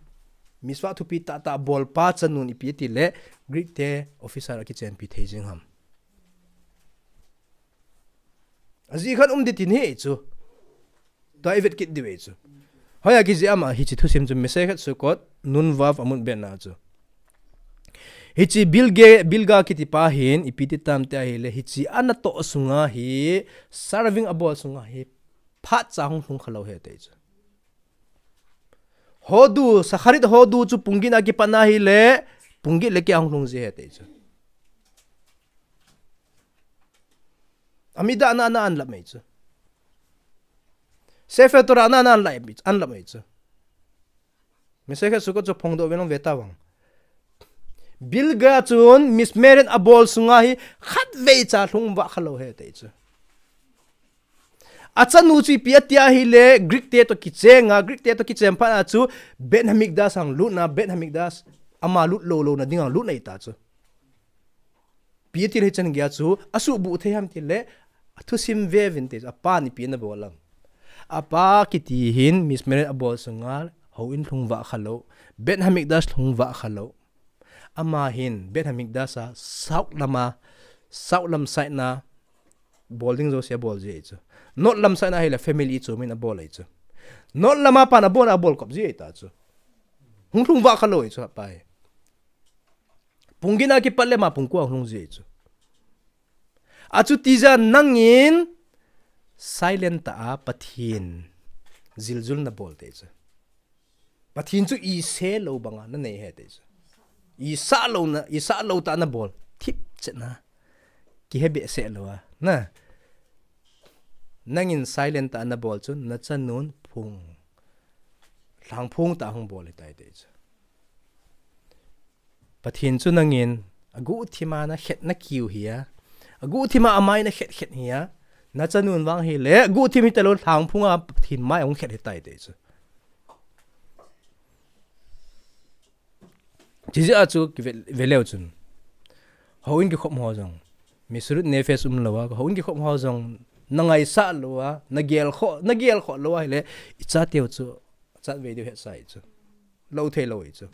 Mitzvah thupi tah tah bolpa chanun ipi ti le Greek te officer akichenpi thei jing ham. Ajeh khat um ding tin ahi chu. Tua i vet kit diu ahi chu. Hoiya kijih ham hiche thusim chu Masechet Sukkot, Nun Vav Amud Bet na chu. Hiche Bilge, Bilga kiti pa hin, ipi ti tam tia hile, hiche anatoh sunga hi, serving abol sunga hi, phat cha hung lhung khalou ahi ti chu. Hodu, Shacharit hodu chu pung get a kipat na hile, pung get le keh a hung lhung ji ahi ti chu. Amida ana ana an lap mai chu. Sefer Torah ana ana an lap mai chu. Masechet Sukkot chu phongdoh uvin lang ve tavang. Bilga chun Mismeret abol sunga hi khatvei cha lhung vah khalou ahi ti chu. Achanu chu ipi ati ahile Greek te to kichenga, Greek te to kichen phat a chu Bet Hamikdash a lutna, Bet Hamikdash ama lut lou louna dinga lutna ahi ta chu. Ipi ti le hichan geiya chu, asuhbuh thei ham ti le, athusim ve uvin ti chu, apan ipi ana bol ham. Apa kiti hin, Mismeret abol sunga, houin lhung vah khalou, Bet Hamikdash lhung vah khalou. Ama hin, Bet Hamikdash a, south lama, south lam side na, bol ding jouse abol ji ahi chu. North lam side na hile family chu min abol ahi chu. North lama pan abol, abol kop ji ahi ta chu. Hung lhung vah khalou ahi chu, apa hi. Pung get a kipat le ama pung ko a hung lhung ji ahi chu. Achuti jeh a nangin silent tah a Pathen ziljul nabol ti chu. Pathen chu isah lou banga nanei ahi ti chu. Isah louna, isah lou tah a nabol. Thip chet na. Kihe behseh lou a. Na. Nangin silent tah a nabol chu nachanun phung. Lhangphung tah a hung bol ahitai ti chu. Pathen chu nangin, aguhthima nakhet nakiu hi a, aguhthima amai nakhet khet hi a, nachanun vang hile, aguhthim hita lou lhangphunga Pathen mai ahung khet ahitai ti chu. Chijeh a chu kive, ve leu chun. Houin kikhop ho jong. Mesirut nefesh umlou a, houin kikhop ho jong. Nangaisah lou a, nagel khoh, nagel khoh lou a hile, ichateu chu, chatvei diu hetsah ahi chu. Lou thei lou ahi chu.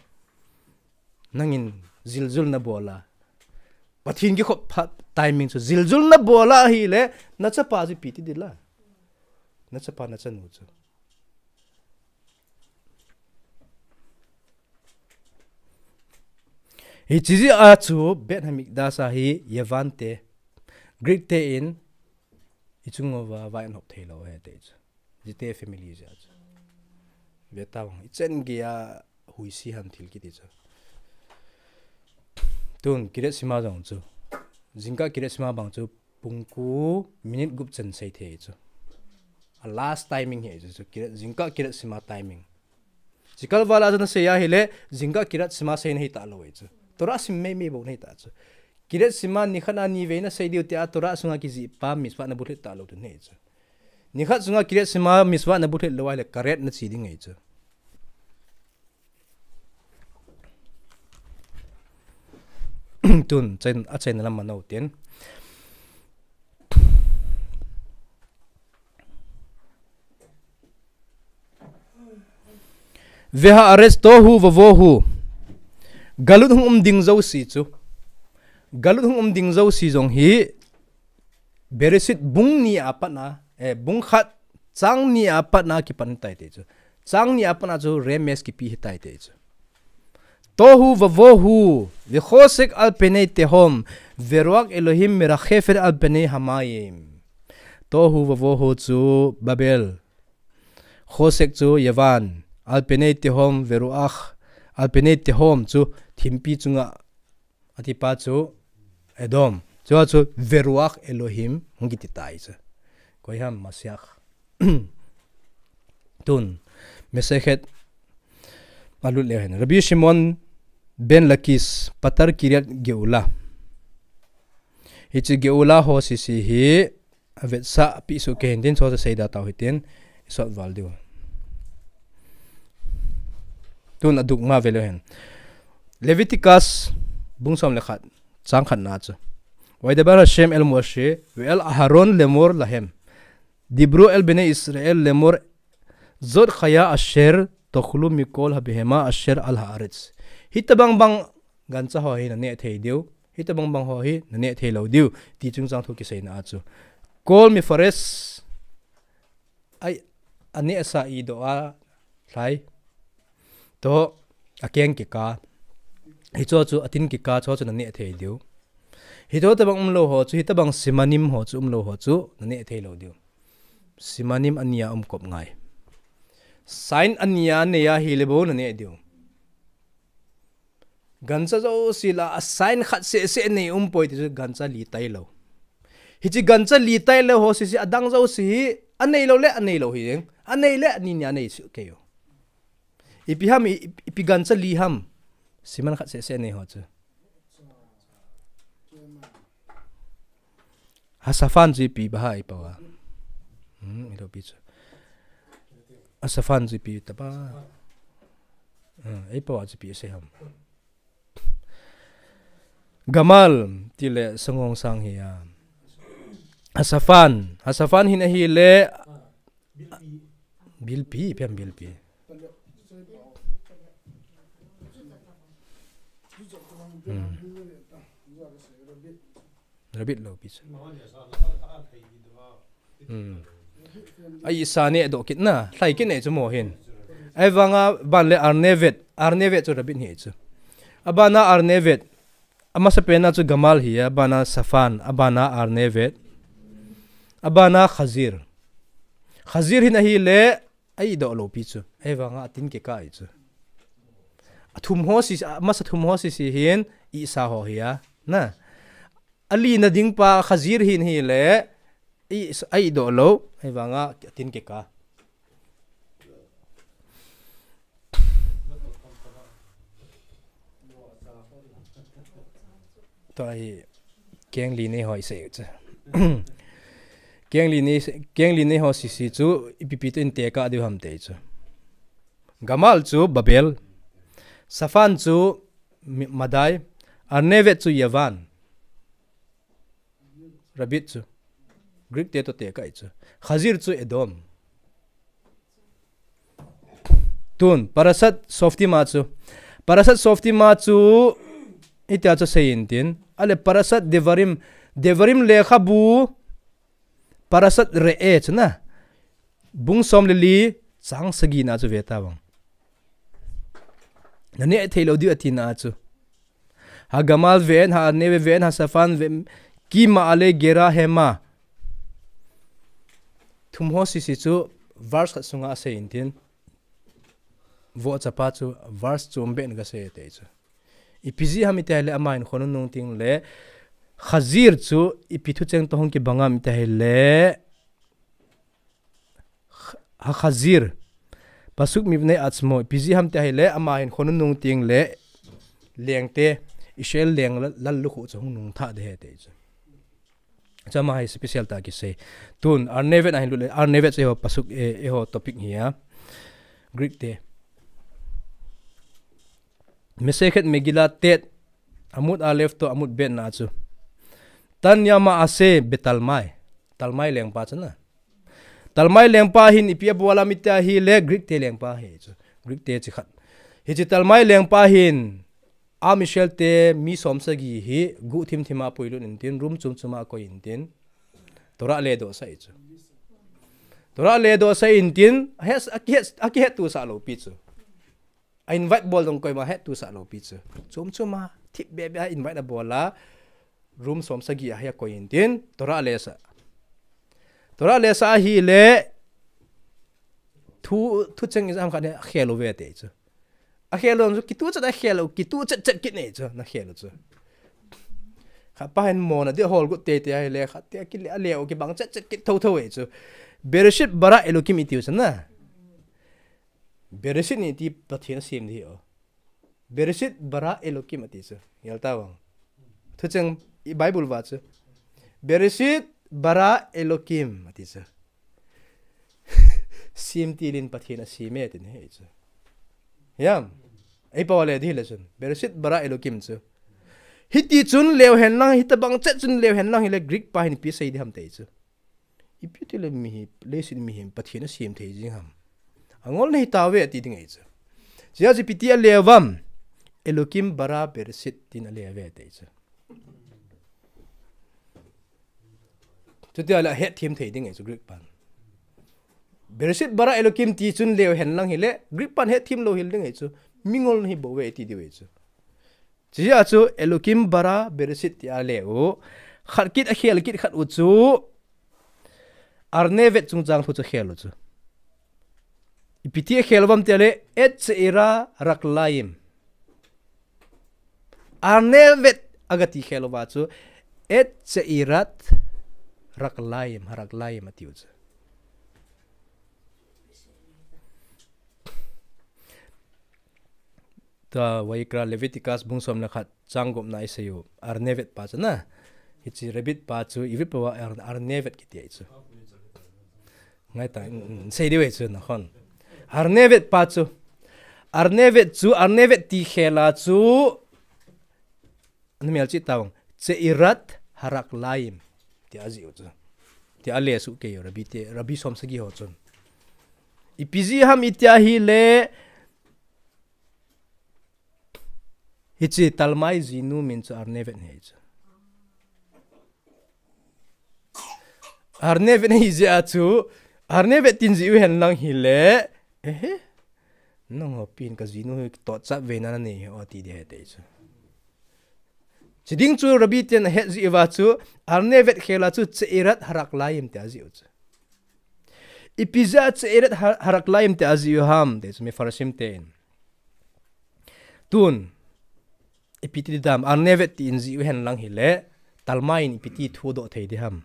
Nangin ziljul nabol a. Pathen kikhop phat timing chu ziljul nabol a hile, nachapa chu ipi ti ding la. Nachapa nachanu chu. Hiche jeh a chu Bet Hamikdash a hi Yavan te, Greek te in, ichung uva vai anhop thei lou ahi ti chu. Jite family jeh a chu. Ve tavang, ichan geiya huisi han thil kiti chu. Tun Kiryat Shema jong chu. Jingkah Kiryat Shema bang chu pungku minute gup chan sei thei chu. A last timing hi chu, chu Kiryat, jingkah Kiryat Shema timing. Chikal vala chu nasei ahile, jingkah Kiryat Shema sei nahi talou chu. Torah sim meimei bou nahi ta chu. Kiryat Shema nikhat a nivei nasei diu tia Torah sunga kijih pa mitzvah nabulhit talou tu nahi chu. Nikhat sunga Kiryat Shema mitzvah nabulhit lou ahile karet nachi ding ahi chu. Tun, chen, achaina lam mano tin. Veha'aretz tohu vavohu. Galut hung um ding jouse chu. Galut hung um ding jouse jong hi Bereshit bung ni a pat na, eh, bung khat chang ni a pat na kipan tai te chu. Chang ni a pat na chu remez kipe hi tai te chu. Tohu vavohu, vechosek al penei tehom, veruach Elohim merachefet al penei hamayim. Tohu vavohu chu Babel. Chosek chu Yavan, al penei tehom, veruach, al penei tehom chu thimpi chunga atipa chu Edom. Chua chu veruach Elohim hung kiti tai chu. Koi ham Mashiach. Tun, Masechet alut leu hen. Rabbi Shimon ben Lakish, Pater Kiryat Geula. Hiche Geula ho sisi hi, avetsah pi su ke hin tin chu seida tau hitin, isot val diu. Tun aduk ma vele hen. Leviticus, bung som le khat, chang khat na chu. Vaydaber Hashem el Moshe, ve'el Aharon lemor lahem. Dibru el bnei Israel lemor, zot chaya asher tochlu mikol habehema asher al haaretz. Hitabang bang gancha ho hi naneh thei diu. Hitabang bang ho hi naneh thei lou diu. Ti chungchang thu kiseina a chu. Kol mifares ai aneh sa i do a lhai. To akeng kika. Hicho chu atin kika cho chu naneh thei diu. Hito tabang umlou ho chu, hitabang simanim ho chu umlou ho chu naneh thei lou diu. Simanim ania um kop ngai. Sign ania neia hile bou naneh diu. Gancha jouse la a sign khat seh seh nei um poi ti chu gancha li tailou. Hiche gancha li tailou ho sisi adang jouse hi anei lou le anei lou hi jeng. Anei le ani nia nei su kei u. Ipi ham, i-, ipi gancha li ham. Siman khat seh seh nei ho chu. Hasaphan chu ipi ba ha i pau a. Hmm, ilo pi chu. Hasaphan chu ipi taba. Hmm, i pau a chu ipi se ham. Gamal, tile sangong sang hi a. Hasaphan, Hasaphan hin ahile, bilpi, ipi ham bilpi. Hmm. Rabbit lou pi chu. Hmm. Ai sa ne do kit na, lhai kit ne chu mo hin. Ai vanga ban le arnevet, arnevet chu rabbit hi chu. Abana arnevet, amasa pena chu gamal hi, abana safan, abana arnevet, abana khazir. Khazir hin ahile, ai do lou pi chu. Ai vanga atin kika ahi chu. Athum ho si, amasa thum ho sisi hin, isa ho hi a. Na. Ali na ding pa khazir hin hile, ai, ai do lou, ai vanga atin kika. Tua hi, keng li nei ho i sei u chu. Keng li nei, keng li nei ho sisi chu, ipi pi tu in tekah diu ham te chu. Gamal chu Babel. Safan chu Mi-, Madai. Arnevet chu Yavan. Rabbit chu. Greek te to tekah i chu. Khazir chu Edom. Tun, Parashat Softim a chu. Parashat Softim a chu, itia chu seiyin tin. Ale Parashat Devarim, Devarim lekhabu, Parashat Re'eh chu na. Bung som le li, chang sagi na chu ve ta vang. Naneh thei lou diu ati na chu. Hagamal ven, Haarnevet ven, Hasafan ven, ki ma'ale gera hema. Thum ho sisi chu verse khat sunga aseiyin tin. Vohchapa chu verse chu um beh in kasei te chu. Ipi jeh ham iti ahile ama hin khonung nung teng le, Khazir chu ipi thucheng toh hung kibang ham iti ahile, Khazir, Pasuk mipnei achmo, ipi jeh ham iti ahile, ama hin khonung nung teng le, lengte, Israel leng lal, lallukhuh chu hung nung tha ding ahi ti chu. Chu ama hi special tah kisei. Tun, Arnevet a hin lut le, Arnevet chu eiho pasuk, eh, eiho topic hi a. Greek te. Mesechet Megillah tet, Amud Aleph toh Amud Bet na chu. Tanya Ma'aseh Betalmai. Talmai lengpa chu na. Talmai lengpa hin ipi abol ham iti ahile Greek te lengpa ahi chu. Greek te chi khat. Hiche Talmai lengpa hin, Am Israel te mi somsagi hi guh thimthim a puilut intin, room chom chom a akoi intin, Torah aledohsah e chu. Torah aledohsah intin, ahet, akihet, akihettohsah lou pi chu. A invite bol jong koima hettohsah lou pi chu. Chom chom a, thipbeh beh a invite abol a, room somsagi a hi akoi intin, Torah alesah. Torah alesah ahile, thu, thucheng ijat ham khat hi akhel uve ti chu. Akhel u chu, kituh chet akhel u, kituh chet chet kit nei chu, nakhel u chu. Khat pa hin mona ding ahol got teitei ahile, khat te akile, ale u kibang chet chet kit thotho e chu. Bereshit bara Elokim iti u chu na. Bereshit iti Pathen asem ding ahi o. Bereshit bara Elokim ati chu. Gel tavang. Thucheng i Bible uva chu. Bereshit bara Elokim ati chu. Semtil in Pathen asem e ati ahi chu. Hiam. Eipao le ding hile chun. Bereshit bara Elokim chu. Hiti chun leu hen lang, hitabang chet chun leu hen lang hile Greek pa hin ipi asei ding ham ti chu. Ipi tile mihem, leiset mihem Pathen asem thei jing ham. Angol nahi tauve ati ding ahi chu. Chujeh chun ipi ti ale uvam. Elokim bara Bereshit tin ale uve ati chu. Chuti ahile ahetthem thei ding ahi chu Greek pan. Bereshit bara Elokim ti chun leu hen lang hile, Greek pan hetthem lou hel ding ahi chu. Mingol nahi bouve ati diu ahi chu. Chujeh chun Elokim bara Bereshit ti ale u. Khat kit akhel kit khat u chu. Arnevet chungchang thu chu akhel u chu. Ipi ti akhel uvam ti ahile, Et She'irat Haraklayim. Arnevet agati khel uva chu, Et She'irat Haraklayim, Haraklayim ati u chu. Tua Vayikra, Leviticus bung som le khat chang gup na isei u, Arnevet pa chu na. Hiche Rabbit pa chu, Ivrit pao a Ar-, Arnevet kiti ahi chu. Ngai ta, mm, mm, sei diu ahi chu, nakhon. Arnevet pa chu. Arnevet chu, Arnevet ti khel a chu. Numei cheh tavang. She'irat Haraklayim. Ti ajih u chu. Ti ale suh kei u, Rabbi te, Rabbi somsagi ho chun. Ipi jeh ham iti ahile, hiche Talmai jinu min chu Arnevet ahi chu. Arnevet ahi jeh a chu, Arnevet tin jih u hen lang hile, ehe, nangho pen ka jinu hi tohchap veina nanei hi o ti ding ahi ti chu. Chiding chu Rabbi ten ahet jeh uva chu, Arnevet khel a chu She'irat Haraklayim ti ajih u chu. Ipi jeh a She'irat Har-, Haraklayim ti ajih u ham, ti chu Mefarshim ten. Tun, ipi ti dam, Arnevet ti in jih u hen lang hile, Talmai in ipi ti thudoh thei ding ham.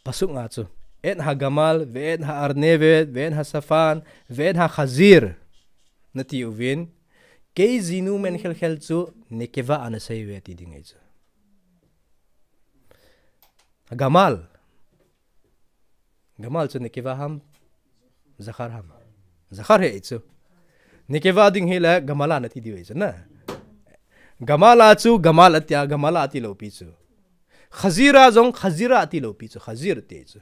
Pasuk nga chu, Et Hagamal, ve'et Ha'arnevet, ve'et Hasafan, ve'et Hachazir. Nati uvin, kei jinu min khel khel chu, Nekeva ana sei uve ti ding ahi chu. Hagamal. Gamal chu Nekeva ham, Zakhar ham. Zakhar ahi chu. Nekeva ding hile Gamala nati diu ahi chu na. Gamala chu Gamal ati a, Gamala ati lou pi chu. Chazira jong Chazira ati lou pi chu, Chazir ati chu.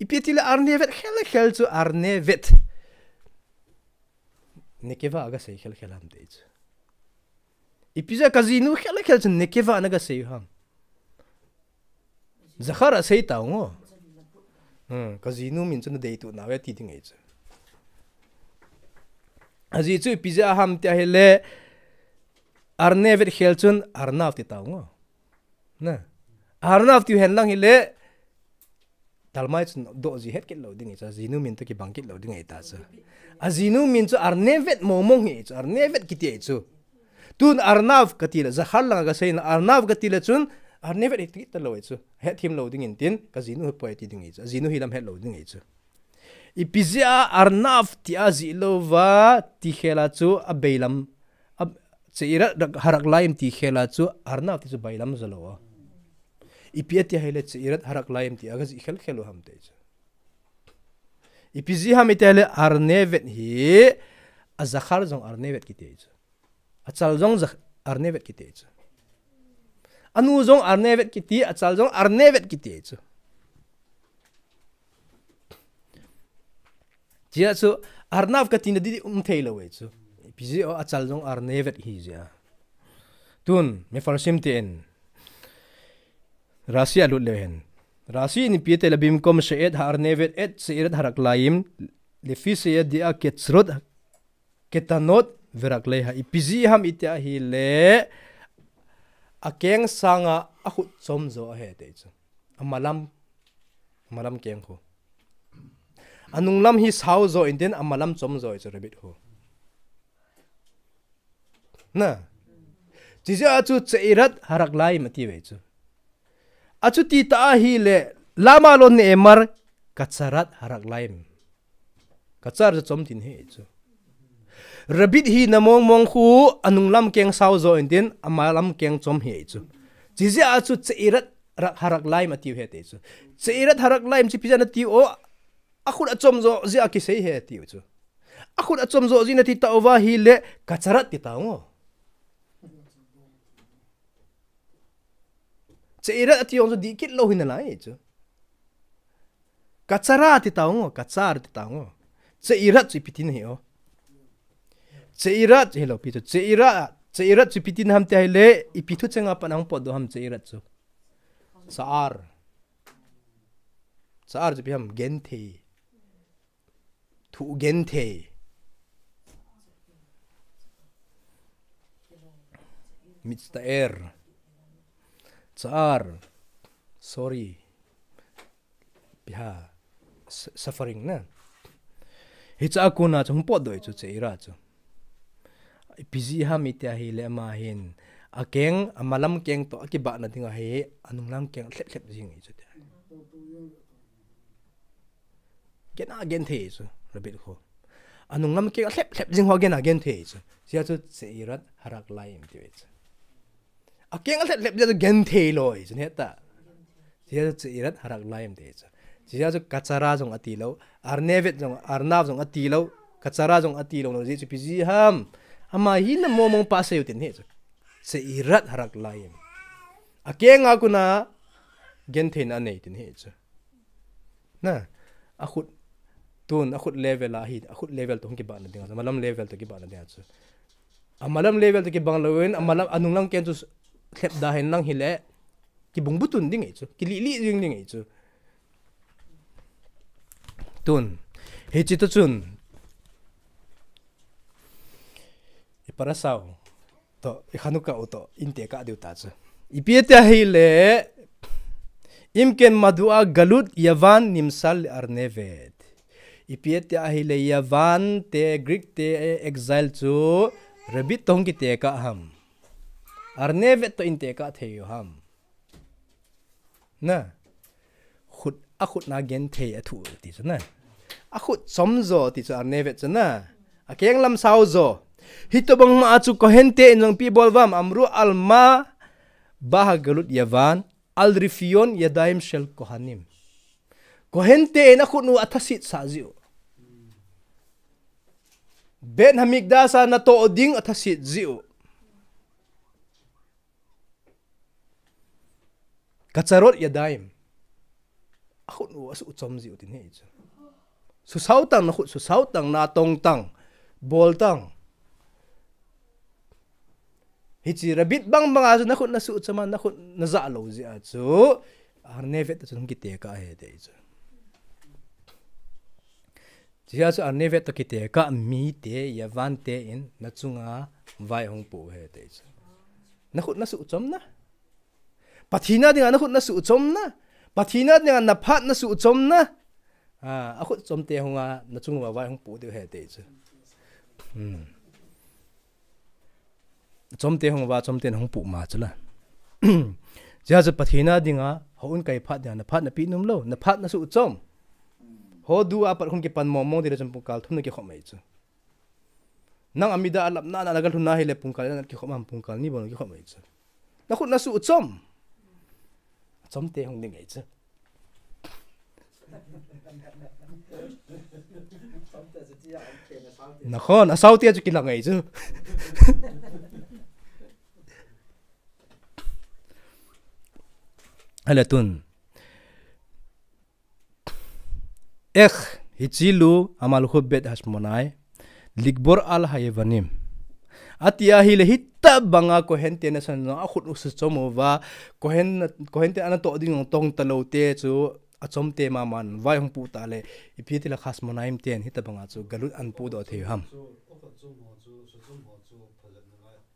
Ipi tile Arnevet khel khel chu Arnevet. Nekeva aga sei khel khel ham ti chu. Ipi jeh a ka jinu khel khel chun Nekeva naga sei u ham. Zakhar asei tau ngo. Hmm, ka jinu min chu nadei tuh nau e ti ding ahi chu. Ajeh chu ipi jeh a ham ti ahile Arnevet khel chun Arnav ti tau ngo. Na. Arnav ti u hen lang hile Talmai chun doh ji het kit lou ding ahi chu, ajinu min toh kibang kit lou ding ahi ta chu. Ajinu min chu Arnevet mong mong hi chu, Arnevet kiti ahi chu. Tun Arnav kati le, Zakhar langa kasei na, Arnav kati le chun, Arnevet hi ti ta lou ahi chu. Het thim lou ding in tin, kajinu hi poi ti ding ahi chu. Ajinu hi lam het lou ding ahi chu. Ipi jeh a Arnav ti ajih lou va, ti khel a chu abailam, a, Tseirat Haraklayim ti khel a chu Arnav ti chu bailam ja lou a. Ipi ati ahile Tseirat Haraklayim ti a kajih khel khel u ham ti chu. Ipi jeh ham iti ahile Arnevet hi, a Zakhar jong Arnevet kiti chu. Achal jong Zak-, Arnevet kiti chu. Anu jong Arnevet kiti, achal jong Arnevet kiti chu. Chia chu Arnav kati na di um thei lou ahi chu. Ipi jeh a achal jong Arnevet hi jeh a. Tun, Mefarshim ten Rashi a lut leu hen. Rashi in ipi ati le, במקום שאת הארנבת את שעירת הרגליים, לפי שידעה קצרות קטנות ורגליה. Ipi jeh ham iti ahile, akeng sanga akhut chom jo ahi ti chu. Amalam, amalam keng khu. Anunglam hi sao jo in tin amalam chom jo ahi chu rabbit khu. Na. Chijeh a chu Tseirat Haraklayim ati ve chu. Achuti ta ahile, lama lo ne'emar Katsarat Haraklayim. Katsar chu chom tin hi chu. Rabbit hina mong mong khu anunglam keng sao jo in tin, amalam keng chom hi chu. Chijeh a chu Tseirat Rak-, Haraklayim ati u hi ti chu. Tseirat Haraklayim chu ipi jeh a ati u, akhut achom jo jeh a kisei hi ti u chu. Akhut achom jo jeh a ati ta uva ahile, Katsarat ti ta u. Tseirat ati jong chu dih kit lou hi nalai chu. Katsara ti ta u, Katsar ti ta u. Tseirat chu ipi tin hi o. Tseirat chu hilou pi chu. Tseirat, Tseirat chu ipi tin ham ti ahile, ipi thucheng a pat a hung potdoh ham Tseirat chu. Tsa'ar. Tsa'ar chu ipi ham, genthei. Thu genthei. Mitzta'er. Tsa'ar. Sorry. Ipi ham. S-, suffering na. Hiche a kona chu hung potdoh chu Tseirat chu. Ipi jeh ham iti ahile ama hin. Akeng, amalam keng toh akibahna dinga hi, anunglam keng alhep lhep jing ahi chu ti. Gena genthei chu, rabbit khu. Anunglam keng alhep lhep jing ho gena genthei chu. Chia chu Tseirat Haraklayim ti ve chu. Akeng alhep lhep jeh chu genthei loi chu, heta. Chia chu Tseirat Haraklayim ti chu. Chia chu Katsara jong ati lou, Arnevet jong, Arnav jong ati lou, Katsara jong ati lou, lou jeh chu ipi jeh ham. Ama hina mong mong pa sei u tin hi chu. Tseirat Haraklayim. Akeng a kona gentheina anei tin hi chu. Na, akhut, tun, akhut level a hi, akhut level toh hung kibahna dinga, amalam level toh kibahna dinga chu. Amalam level toh kibang louvin, amalam, anunglam keng chu lhep da hen lang hile, kibung butun ding ahi chu, kilih lih jing ding ahi chu. Tun, hiche toh chun, i parasha u toh, i Chanukah u toh, in tekah diu ta chu. Ipi ati ahile, אם כן, מדוע גלות יוון נמסר לארנבת? Ipi ati ahile, Yavan te, Greek te, exile chu, rabbit toh hung kitekah ham. Arnevet toh in tekah thei u ham. Na. Khut, akhut na genthei a thu ti chu na. Akhut chom jo ti chu Arnevet chu na. Akeng lam sao jo. Hitobang ma a chu Kohen te in jong ipi bol uvam, אמרו על מה באה גלות יוון, על רפיון ידיים של כהנים. Kohen te in akhut u athasit sah jiu. Beit Hamikdash a natoh ding athasit jiu. Katsarat yadayim. Akhut u asuh chom jiu tin hi chu. Susao tang nakhut, susao tang, natong tang, bol tang. Hiche rabbit bang bang a chu nakhut nasuh chom a, nakhut najah lou jeh a chu. Arnevet toh chu hung kitekah ahi ti chu. Chujeh a chu Arnevet toh kitekah mite, Yavan te in nachunga vai hung pu ahi ti chu. Nakhut nasuh chom na. Pathen a dinga nakhut nasuh chom na. Pathen a dinga na phat na suhchomna. Ah, akhut chomte hunga na chung uva vai hung pu diu ahi ti chu. Hmm. Chomte hung uva, chomte na hung pu ma chu la. Chea chu Pathen a dinga, houin kai phat dinga, na phat na pe nom lou, na phat na suhchom. Ho du a pat hung kipan mong mong ti le chun pungkal thum na kikhop mai chu. Nang a mida a lapna na la ka lhun na hile pungkal na kikhop am, pungkal ni bou na kikhop mai chu. Na khut na suhchom. Chomte hung ding ngai chu. Nakhon, asao tia chu kilang ngai chu. Ahile tun. Ekh, hichi lu, amal khu bet hasmonai. Likbor al hayevanim. Ati ahile hitabanga Kohen te na san jong akhut u suhchom uva, Kohen na, Kohen te ana toh ding jong tong talou te chu achomte maman vai hung pu ta le, ipi ti la Hasmonaim ten hitabanga chu galut an pu doh thei ham.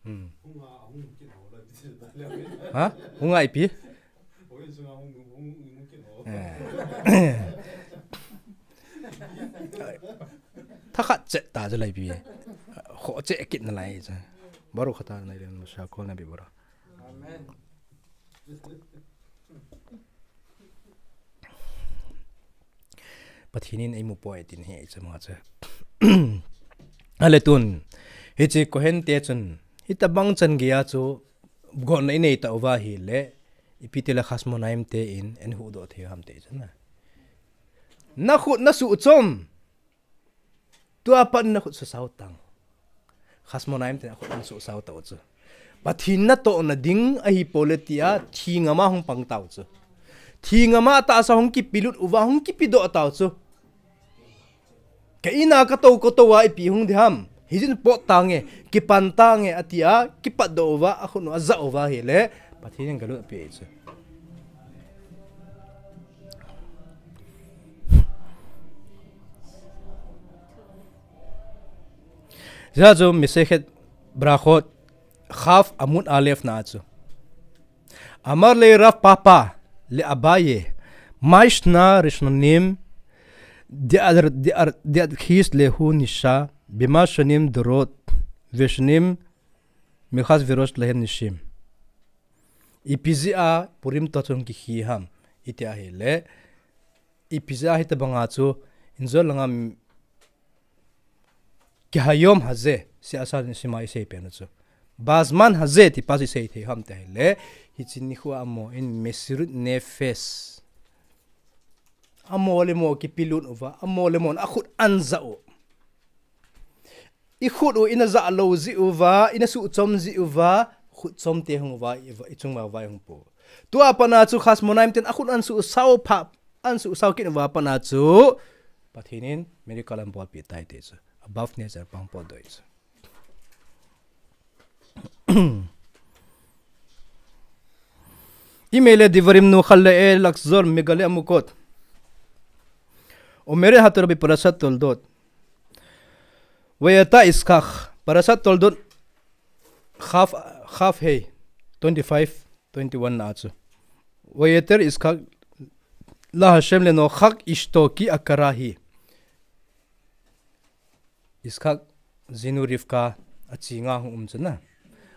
Hmm. Ha? Hunga ipi? Eh. Thakhat che ta je lai pi. Kho che kit na lai je. Baruch ata Adonai Eloheinu melech hakel nabirah. Amen. Pathen in eimu poi tin hi ei chama che. Ahile tun. Hichi Kohen te chun. Hitabang chan geiya chu. Gonna inei ta uva hile. Ipi ti la Hasmonaim te in. Eihuhdoh thei ham ti chun na. Na khut na suhchom. Tua pat na khut suhsao tang. Hasmonaim te na khut na suhsao tau chu. Pathen na toh na ding ahi pole tia thi ngama hung pang tau chu. Thi ngama tahsa hung kipelut uva hung kipedoh tau chu. Ka ina ka tou ka tou a ipi hung di ham. Hijin pot tange, kipan tange atia, kipatdoh uva, akhut u aja uva hile. Pathen in galut ape chu. Jazu Masechet Berachot Chaf Amud Alef na chu. Amar le Rav Papa le Abaye, Maishna Rishonim, Diadchis Lehu Nisha, Bima Shanim Dorot, Veshanim Michas Virosh Lahem Nishim. Ipi jeh a Purim to chun kihi ham, iti ahile. Ipi jeh a hitabanga chu, injol langa Kihayom haze, si asa ni sima isei pen chu. Bazman haze, ti pa isei thei ham te le, hichi nikho a mo in mesirut nefesh. Amo le mo kipelut uva, amo le mo akhut anja u. Ikhut u ina ja lou ji uva, ina suhchom ji uva, khut chom te hung uva, ichung uva vai hung pu. Tua pat na chu Hasmonaim ten akhut an suhsao pha, an suhsao kit uva pat na chu. Pathen in miracle an bolpi tai ti chu. Above nature pang po doi chu. Imele Devarim nu khal le e lakzor Megale Amukot. Omere Hatorabi Parashat Toldot. Vayeta Iskach. Parashat Toldot. Chaf, Chaf hei. Twenty-five, twenty-one na chu. Vayeter Iskach la Hashem le nochach ishto ki akara hi. Iskach jinu Rivka achinga hung um chu na.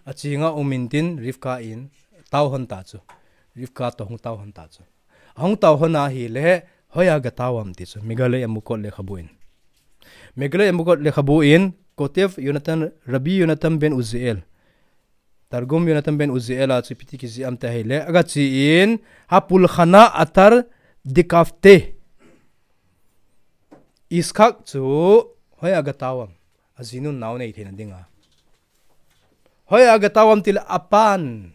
Achinga um in tin Rivka in tao hon ta chu. Rivka to hung tao hon ta chu. Ahung tao hon ahile hoiya ga tao am ti chu. Megale Amukot le khabu in. Megale Amukot le khabu in Kotev Yonatan, Rabbi Yonatan ben Uziel. Targum Yonatan ben Uziel a chu piti kiji am te hile. Aga chi in hapulchana atar dikafte. Iskach chu hoiya ga tao am. Ajinun nao nei theina dinga. Hoiya ga tao am tile apan.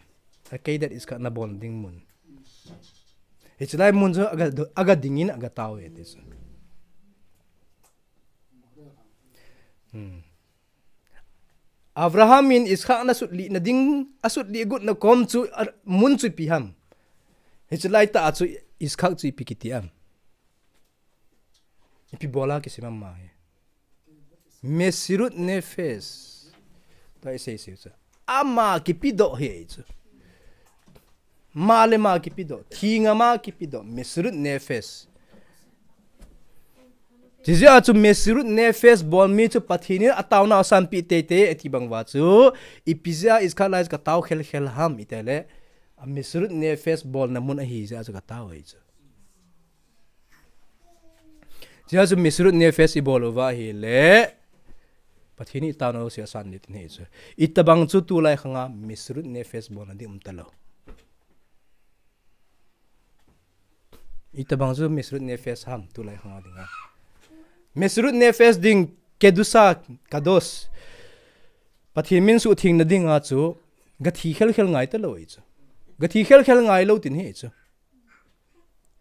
Akeidat Iskach na bol ding mun. Hichi lai mun chu aga, aga dingin aga tao e ti chu. Hmm. Abraham in Iskach na sutli na ding, asutli gut na kom chu, mun chu ipi ham. Hichi lai ta chu Iskach chu ipi kiti am. Ipi bola kisim am ma hi. Mesirut nefesh. Ta isei sei chu. Ama kipedoh hi chu. Ma le ma kipedoh, thinga ma kipedoh, Mesirut Nefesh. Chijeh a chu Mesirut Nefesh bol mi chu Pathen in ataona asanpeh teitei e ti bang uva chu, ipi jeh a Yitzhak lai chu katao khelkhel ham itile, a Mesirut Nefesh bolna mun ahi jeh a chu katao ahi chu. Chijeh a chu Mesirut Nefesh ibol uva ahile, Pathen in itaona jouse asan ding ahi chu. Itobang chu tulai khanga Mesirut Nefesh bolna ding umtalou. Itobang chu Mesirut Nefesh ham tulai khanga dinga. Mesirut Nefesh ding, Kedusha, Kadosh. Pathen min suhthengna dinga chu, gathi khelkhel ngai talou ahi chu. Gathi khelkhel ngailou tin ahi chu.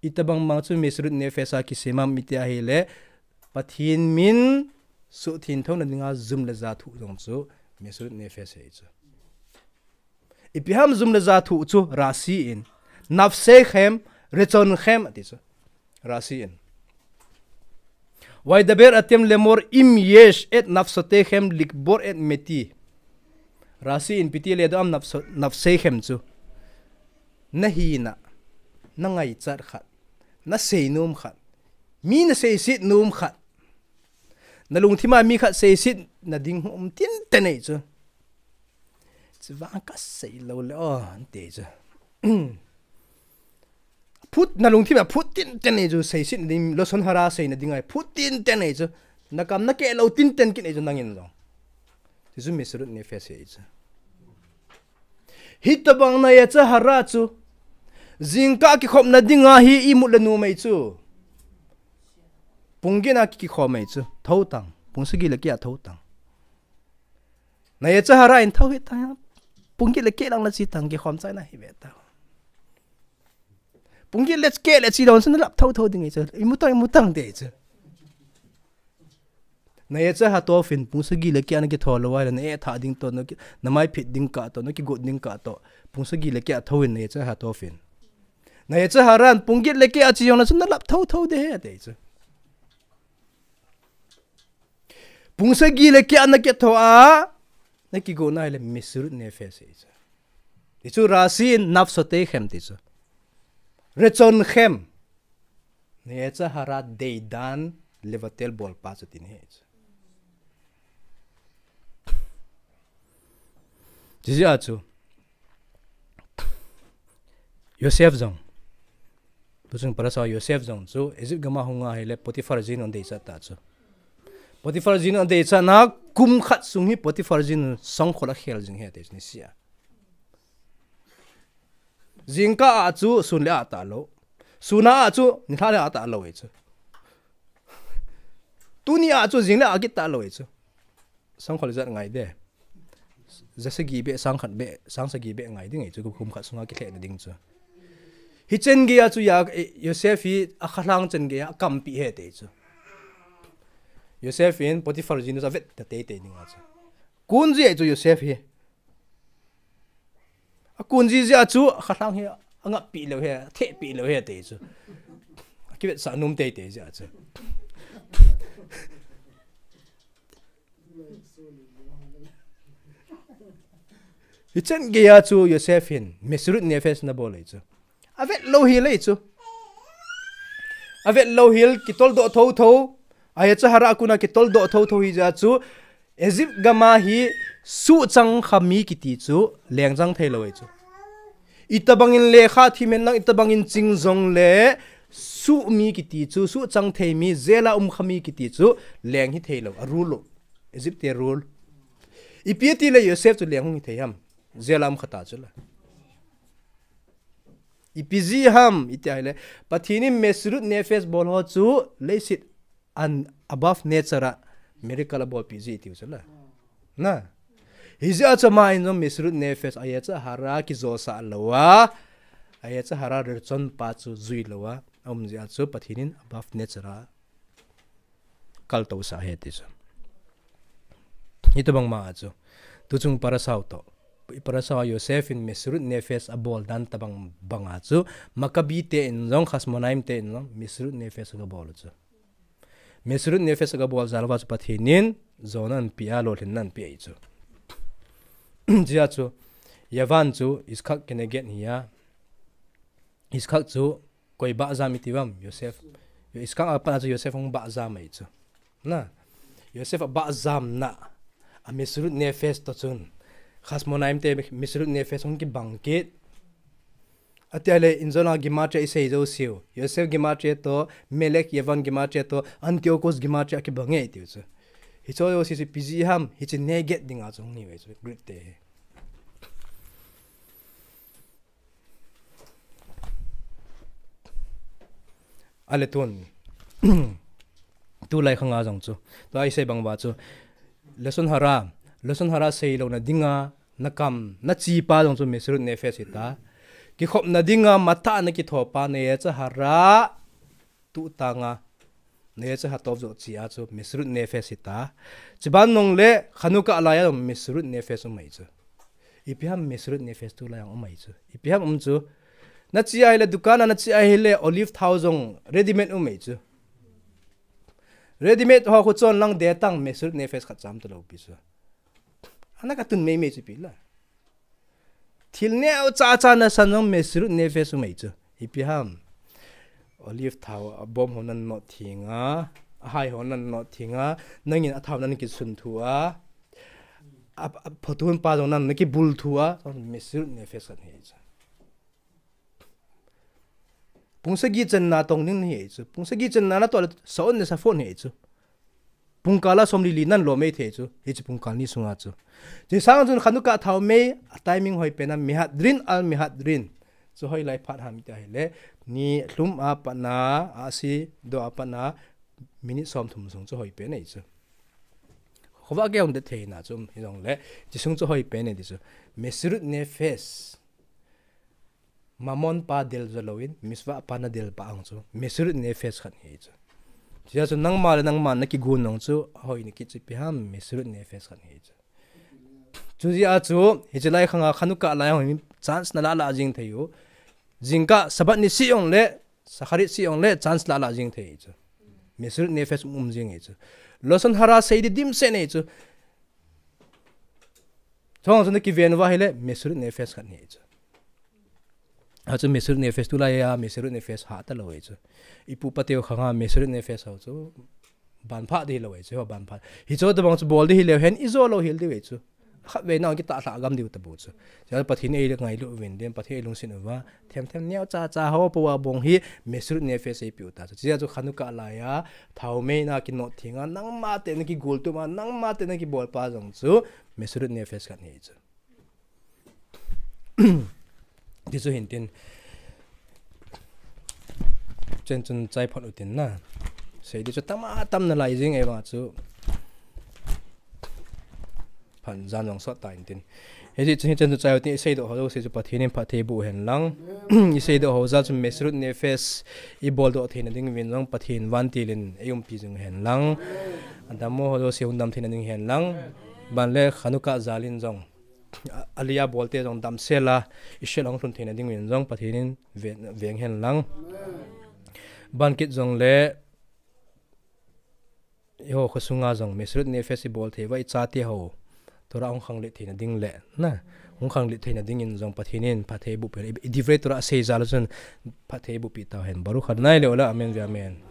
Itobang bang chu Mesirut Nefesh a kisem ham iti ahile, Pathen min suhtheng thouna dinga jum le ja thoh jong chu Mesirut Nefesh ahi chu. Ipi ham jum le ja thoh chu Rashi in, nafshechem, retzonechem ati chu. Rashi in. וידבר אתם לאמר אם יש את נפשותיכם לקבור את מתי. Rashi in ipi ti aledoh am nafsho-, nafshechem chu. Nahina, nangaichat khat, naseinom khat, mi naseiset nom khat. Nalungthim a mi khat seisetna ding um tinten ahi chu. Chuvang kaseilou le o, ante chu. Phut, nalungthim a phut tinten ahi chu, seisetna ding, lashon hara seina ding ahi, phut tinten ahi chu. Nakam nakehlou tinten kit ahi chu nangin jong. Ti chu Mesirut Nefesh ahi chu. Hitobang na yetzer hara chu. Jingkah kikhopna dinga hi imut le nom ahi chu. Pung get a kikhom ahi chu. Thou tang. Pung sagi le keh a thou tang. Na yetzer hara in thou hih tang. Pung get le keh lang nache tang kikhom chaina hi ve ta. Pung get le keh le che lou chun nalap thou thou ding ahi chu. Imu tang, imu tang ti ahi chu. Na yetzer hatov in pung sagi le keh a nakitho lou ahile, na eh thah ding toh, naki-, namai phit ding kah toh, nakigot ding kah toh. Pung sagi le keh a thou in na yetzer hatov in. Na yetzer hara in pung get le keh a che jong le chun nalap thou thou ding ahi ti ahi chu. Pung sagi le keh a nakitho a, nakigotna ahile Mesirut Nefesh ahi chu. Ti chu Rashi in nafshotechem ti chu. Retzonechem. Na yetzer hara deidan levatel bolpa chu tina ahi chu. Chijeh a chu. Yosef jong. Tuchung parasha Yosef jong chu Egypt gam a hung ahile Potiphar jinu adeichat ta chu. Potiphar jinu adeichatna kum khat sung hi Potiphar jinu sangkhol akhel jing ahi ti chu nisia. Jingkah a chu sun le ah talou. Sun a chu nilhah le ah talou ahi chu. Tuni a chu jing le ah kit talou ahi chu. Sangkhol ijat ngai de. Jasagi beh, sangkhat beh, sangsagi beh ngai ding ahi chu, kum khat sunga kilhehna ding chu. Hichan geiya chu ya, eh, Yosef hi akhalhang chan geiya akampi ahi ti chu. Yosef in Potiphar jinu chu avet ta teitei ding ahi chu. Kun ji ahi chu Yosef hi. Akun ji jeh a chu, akhalhang hi, angappi lou ahi, athehpi lou ahi ti chu. Akivetsah nom teitei jeh a chu. Hichan geiya chu Yosef hin, Mesirut Nefesh anabol ahi chu. Avet lou hel ahi chu. Avet lou hel kitoldoh thotho. A yetzer hara a kona kitoldoh thotho hijeh a chu. Egypt gam a hi suhchang kha mi kiti chu lengchang theilou ahi chu. Itobang in lekha thim hen lang itobang in ching jongle suh mi kiti chu, suhchang thei mi, jail a um kha mi kiti chu leng hi theilou, a rule u. Egypt te rule. Ipi tile Yosef chu leng hung hi thei ham. Jail a um kha ta chu la. Ipi jeh ham, iti ahile. Pathen in Mesirut Nefesh bol ho chu leiset an above nature a miracle abolpi jeh tiu chu la. Na. Hijeh a chu ama in jong Mesirut Nefesh a yetzer hara kijosah lou a. A yetzer hara retzon pa chu jui lou a. Aum jeh a chu Pathen in above nature a kaltousah ahi ti chu. Hitobang ma a chu. Tuchung parasha u toh. Parasha Yosef in Mesirut Nefesh abol dan tobang banga chu. Maccabi te in jong, Hashmonaim te in jong, Mesirut Nefesh agabol u chu. Mesirut Nefesh agabol jal uva chu Pathen in, jona anapeh a, lolhinna anapeh ahi chu. Jeh a chu, Yavan chu, Yitzhak Keneged hi a, Yitzchak chu koi bahjam iti ham, Yosef. Yitzchak a pat a chu Yosef hung bahjam ahi chu. Na, Yosef a bahjamna, a mesirut nefesh to chun, Chashmonaim te mesirut nefesh hung kibang kit. Atia le, injona gematria isei jou siu. Yosef gematria to, Melek Yavan gematria to, Antiochus gematria kibang e tiu chu. Hicho jouse chu ipi jeh ham, hiche neged dinga chu hung hi ve chu, Greek te hi. Ale tun. Tulai khanga jong chu. Tua isei bang uva chu. Lashon hara. Lashon hara seilouna dinga, nakam, nachepa jong chu mesirut nefesh hita. Kikhopna dinga, matha nakithopa, neyetzer hara. Tuhtanga. Neyetzer hatov joh chea chu mesirut nefesh hita. Chuban nung le Chanukah laiya mesirut nefesh um ahi chu. Ipi ham mesirut nefesh tulai a um ahi chu. Ipi ham um chu. Nache ahile dukan a nache ahile olive thao jong ready made um ahi chu. Ready made ho khu chon lang detang mesirut nefesh khat cham talou pi chu. Ana katun meimei chu ipi la. Thil neocha cha nasan jong mesirut nefesh um ahi chu. Ipi ham. Olive thao abom ho nan not thinga, ahai ho nan not thinga, nangin athao nan kisun thua, a, a, photun pa jong nan nakibul thua, mesirut nefesh khat hi chu. Pung sagi channa tong ding nahi chu. Pung sagi channa natoh le saon le saphon hi chu. Pungkal a somli li nan lom ei thei chu. Hiche pungkal ni sunga chu. Chusang chun Chanukah thao mei, a timing hoi pena, Mehadrin al Mehadrin. Chu hoilai phat ham tia ahile, nilhum a patna, asi doh a patna, minute somthum sung chu hoi pen ahi chu. Khovah kei hung det theina chu, hijongle, hiche sung chu hoi pen ahi ti chu. Mesirut nefesh. Mammon pa del jou louvin, mitzvah pa nadel pa jong chu, mesirut nefesh khat hi chu. Chujeh chun nangma le nangma nakigon jong chu, hoi nakit chu ipi ham, mesirut nefesh khat hi chu. Chujeh a chu, hiche lai khanga Chanukah lai a hung chance nalah lah jing thei u. Jingkah Shabbat ni seh jongle, Shacharit seh jongle, chance lah lah jing thei chu. Mesirut nefesh um um jing hi chu. Lashon hara sei di dimset nei chu. Chong chu nakiven uva ahile, mesirut nefesh khat hi chu. Achu mesirut nefesh tulai a, mesirut nefesh hah talou hi chu. Ipu pateu khanga mesirut nefesh ho chu. Ban phat di lou hi chu, ho ban phat. Hicho tabang chu bol di hileu hen, ijo lou hel di hi chu. Khatvei na kitah lha gam diu tabu chu. Chujeh Pathen in eingailu uvin, den Pathen in eilungset uva. Them them neocha cha ho pou a bong hi, mesirut nefesh eipeh u ta chu. Chujeh chu Chanukah laiya, thao mei na kinot thinga, nangma te nakigol tuma, nangma te nakibol pa jong chu, mesirut nefesh khat hi chu. Ti chu hin tin. Chen chun chai phot u tin na. Sei di chu tam a tam nalai jing e vang chu. Phat jan jong sot ta in tin. Hiche chu hin chen chu chai u tin isei doh ho jouse chu Pathen in phatthei boh hen lang. Isei doh ho jal chu mesirut nefesh ibol doh theina ding uvin jong Pathen vantil in eiumpi jing hen lang. Adammo ho jouse hung dam theina ding hen lang. Ban le Chanukah jal in jong. A, Aliyah bol te jong damsel a, Israel hung lhun theina ding uvin jong Pathen in ve, veng hen lang. Ban kit jongle, eiho khosunga jong, mesirut nefesh ibol thei uva ichate ho. Torah hung khanglen theina ding le, na, hung khanglen theina dingin jong Pathen in phatthei boh pen, i, i divrei Torah sei jal a chun phatthei boh pi tau hen. Baruch Adonai le'olam, amen ve amen.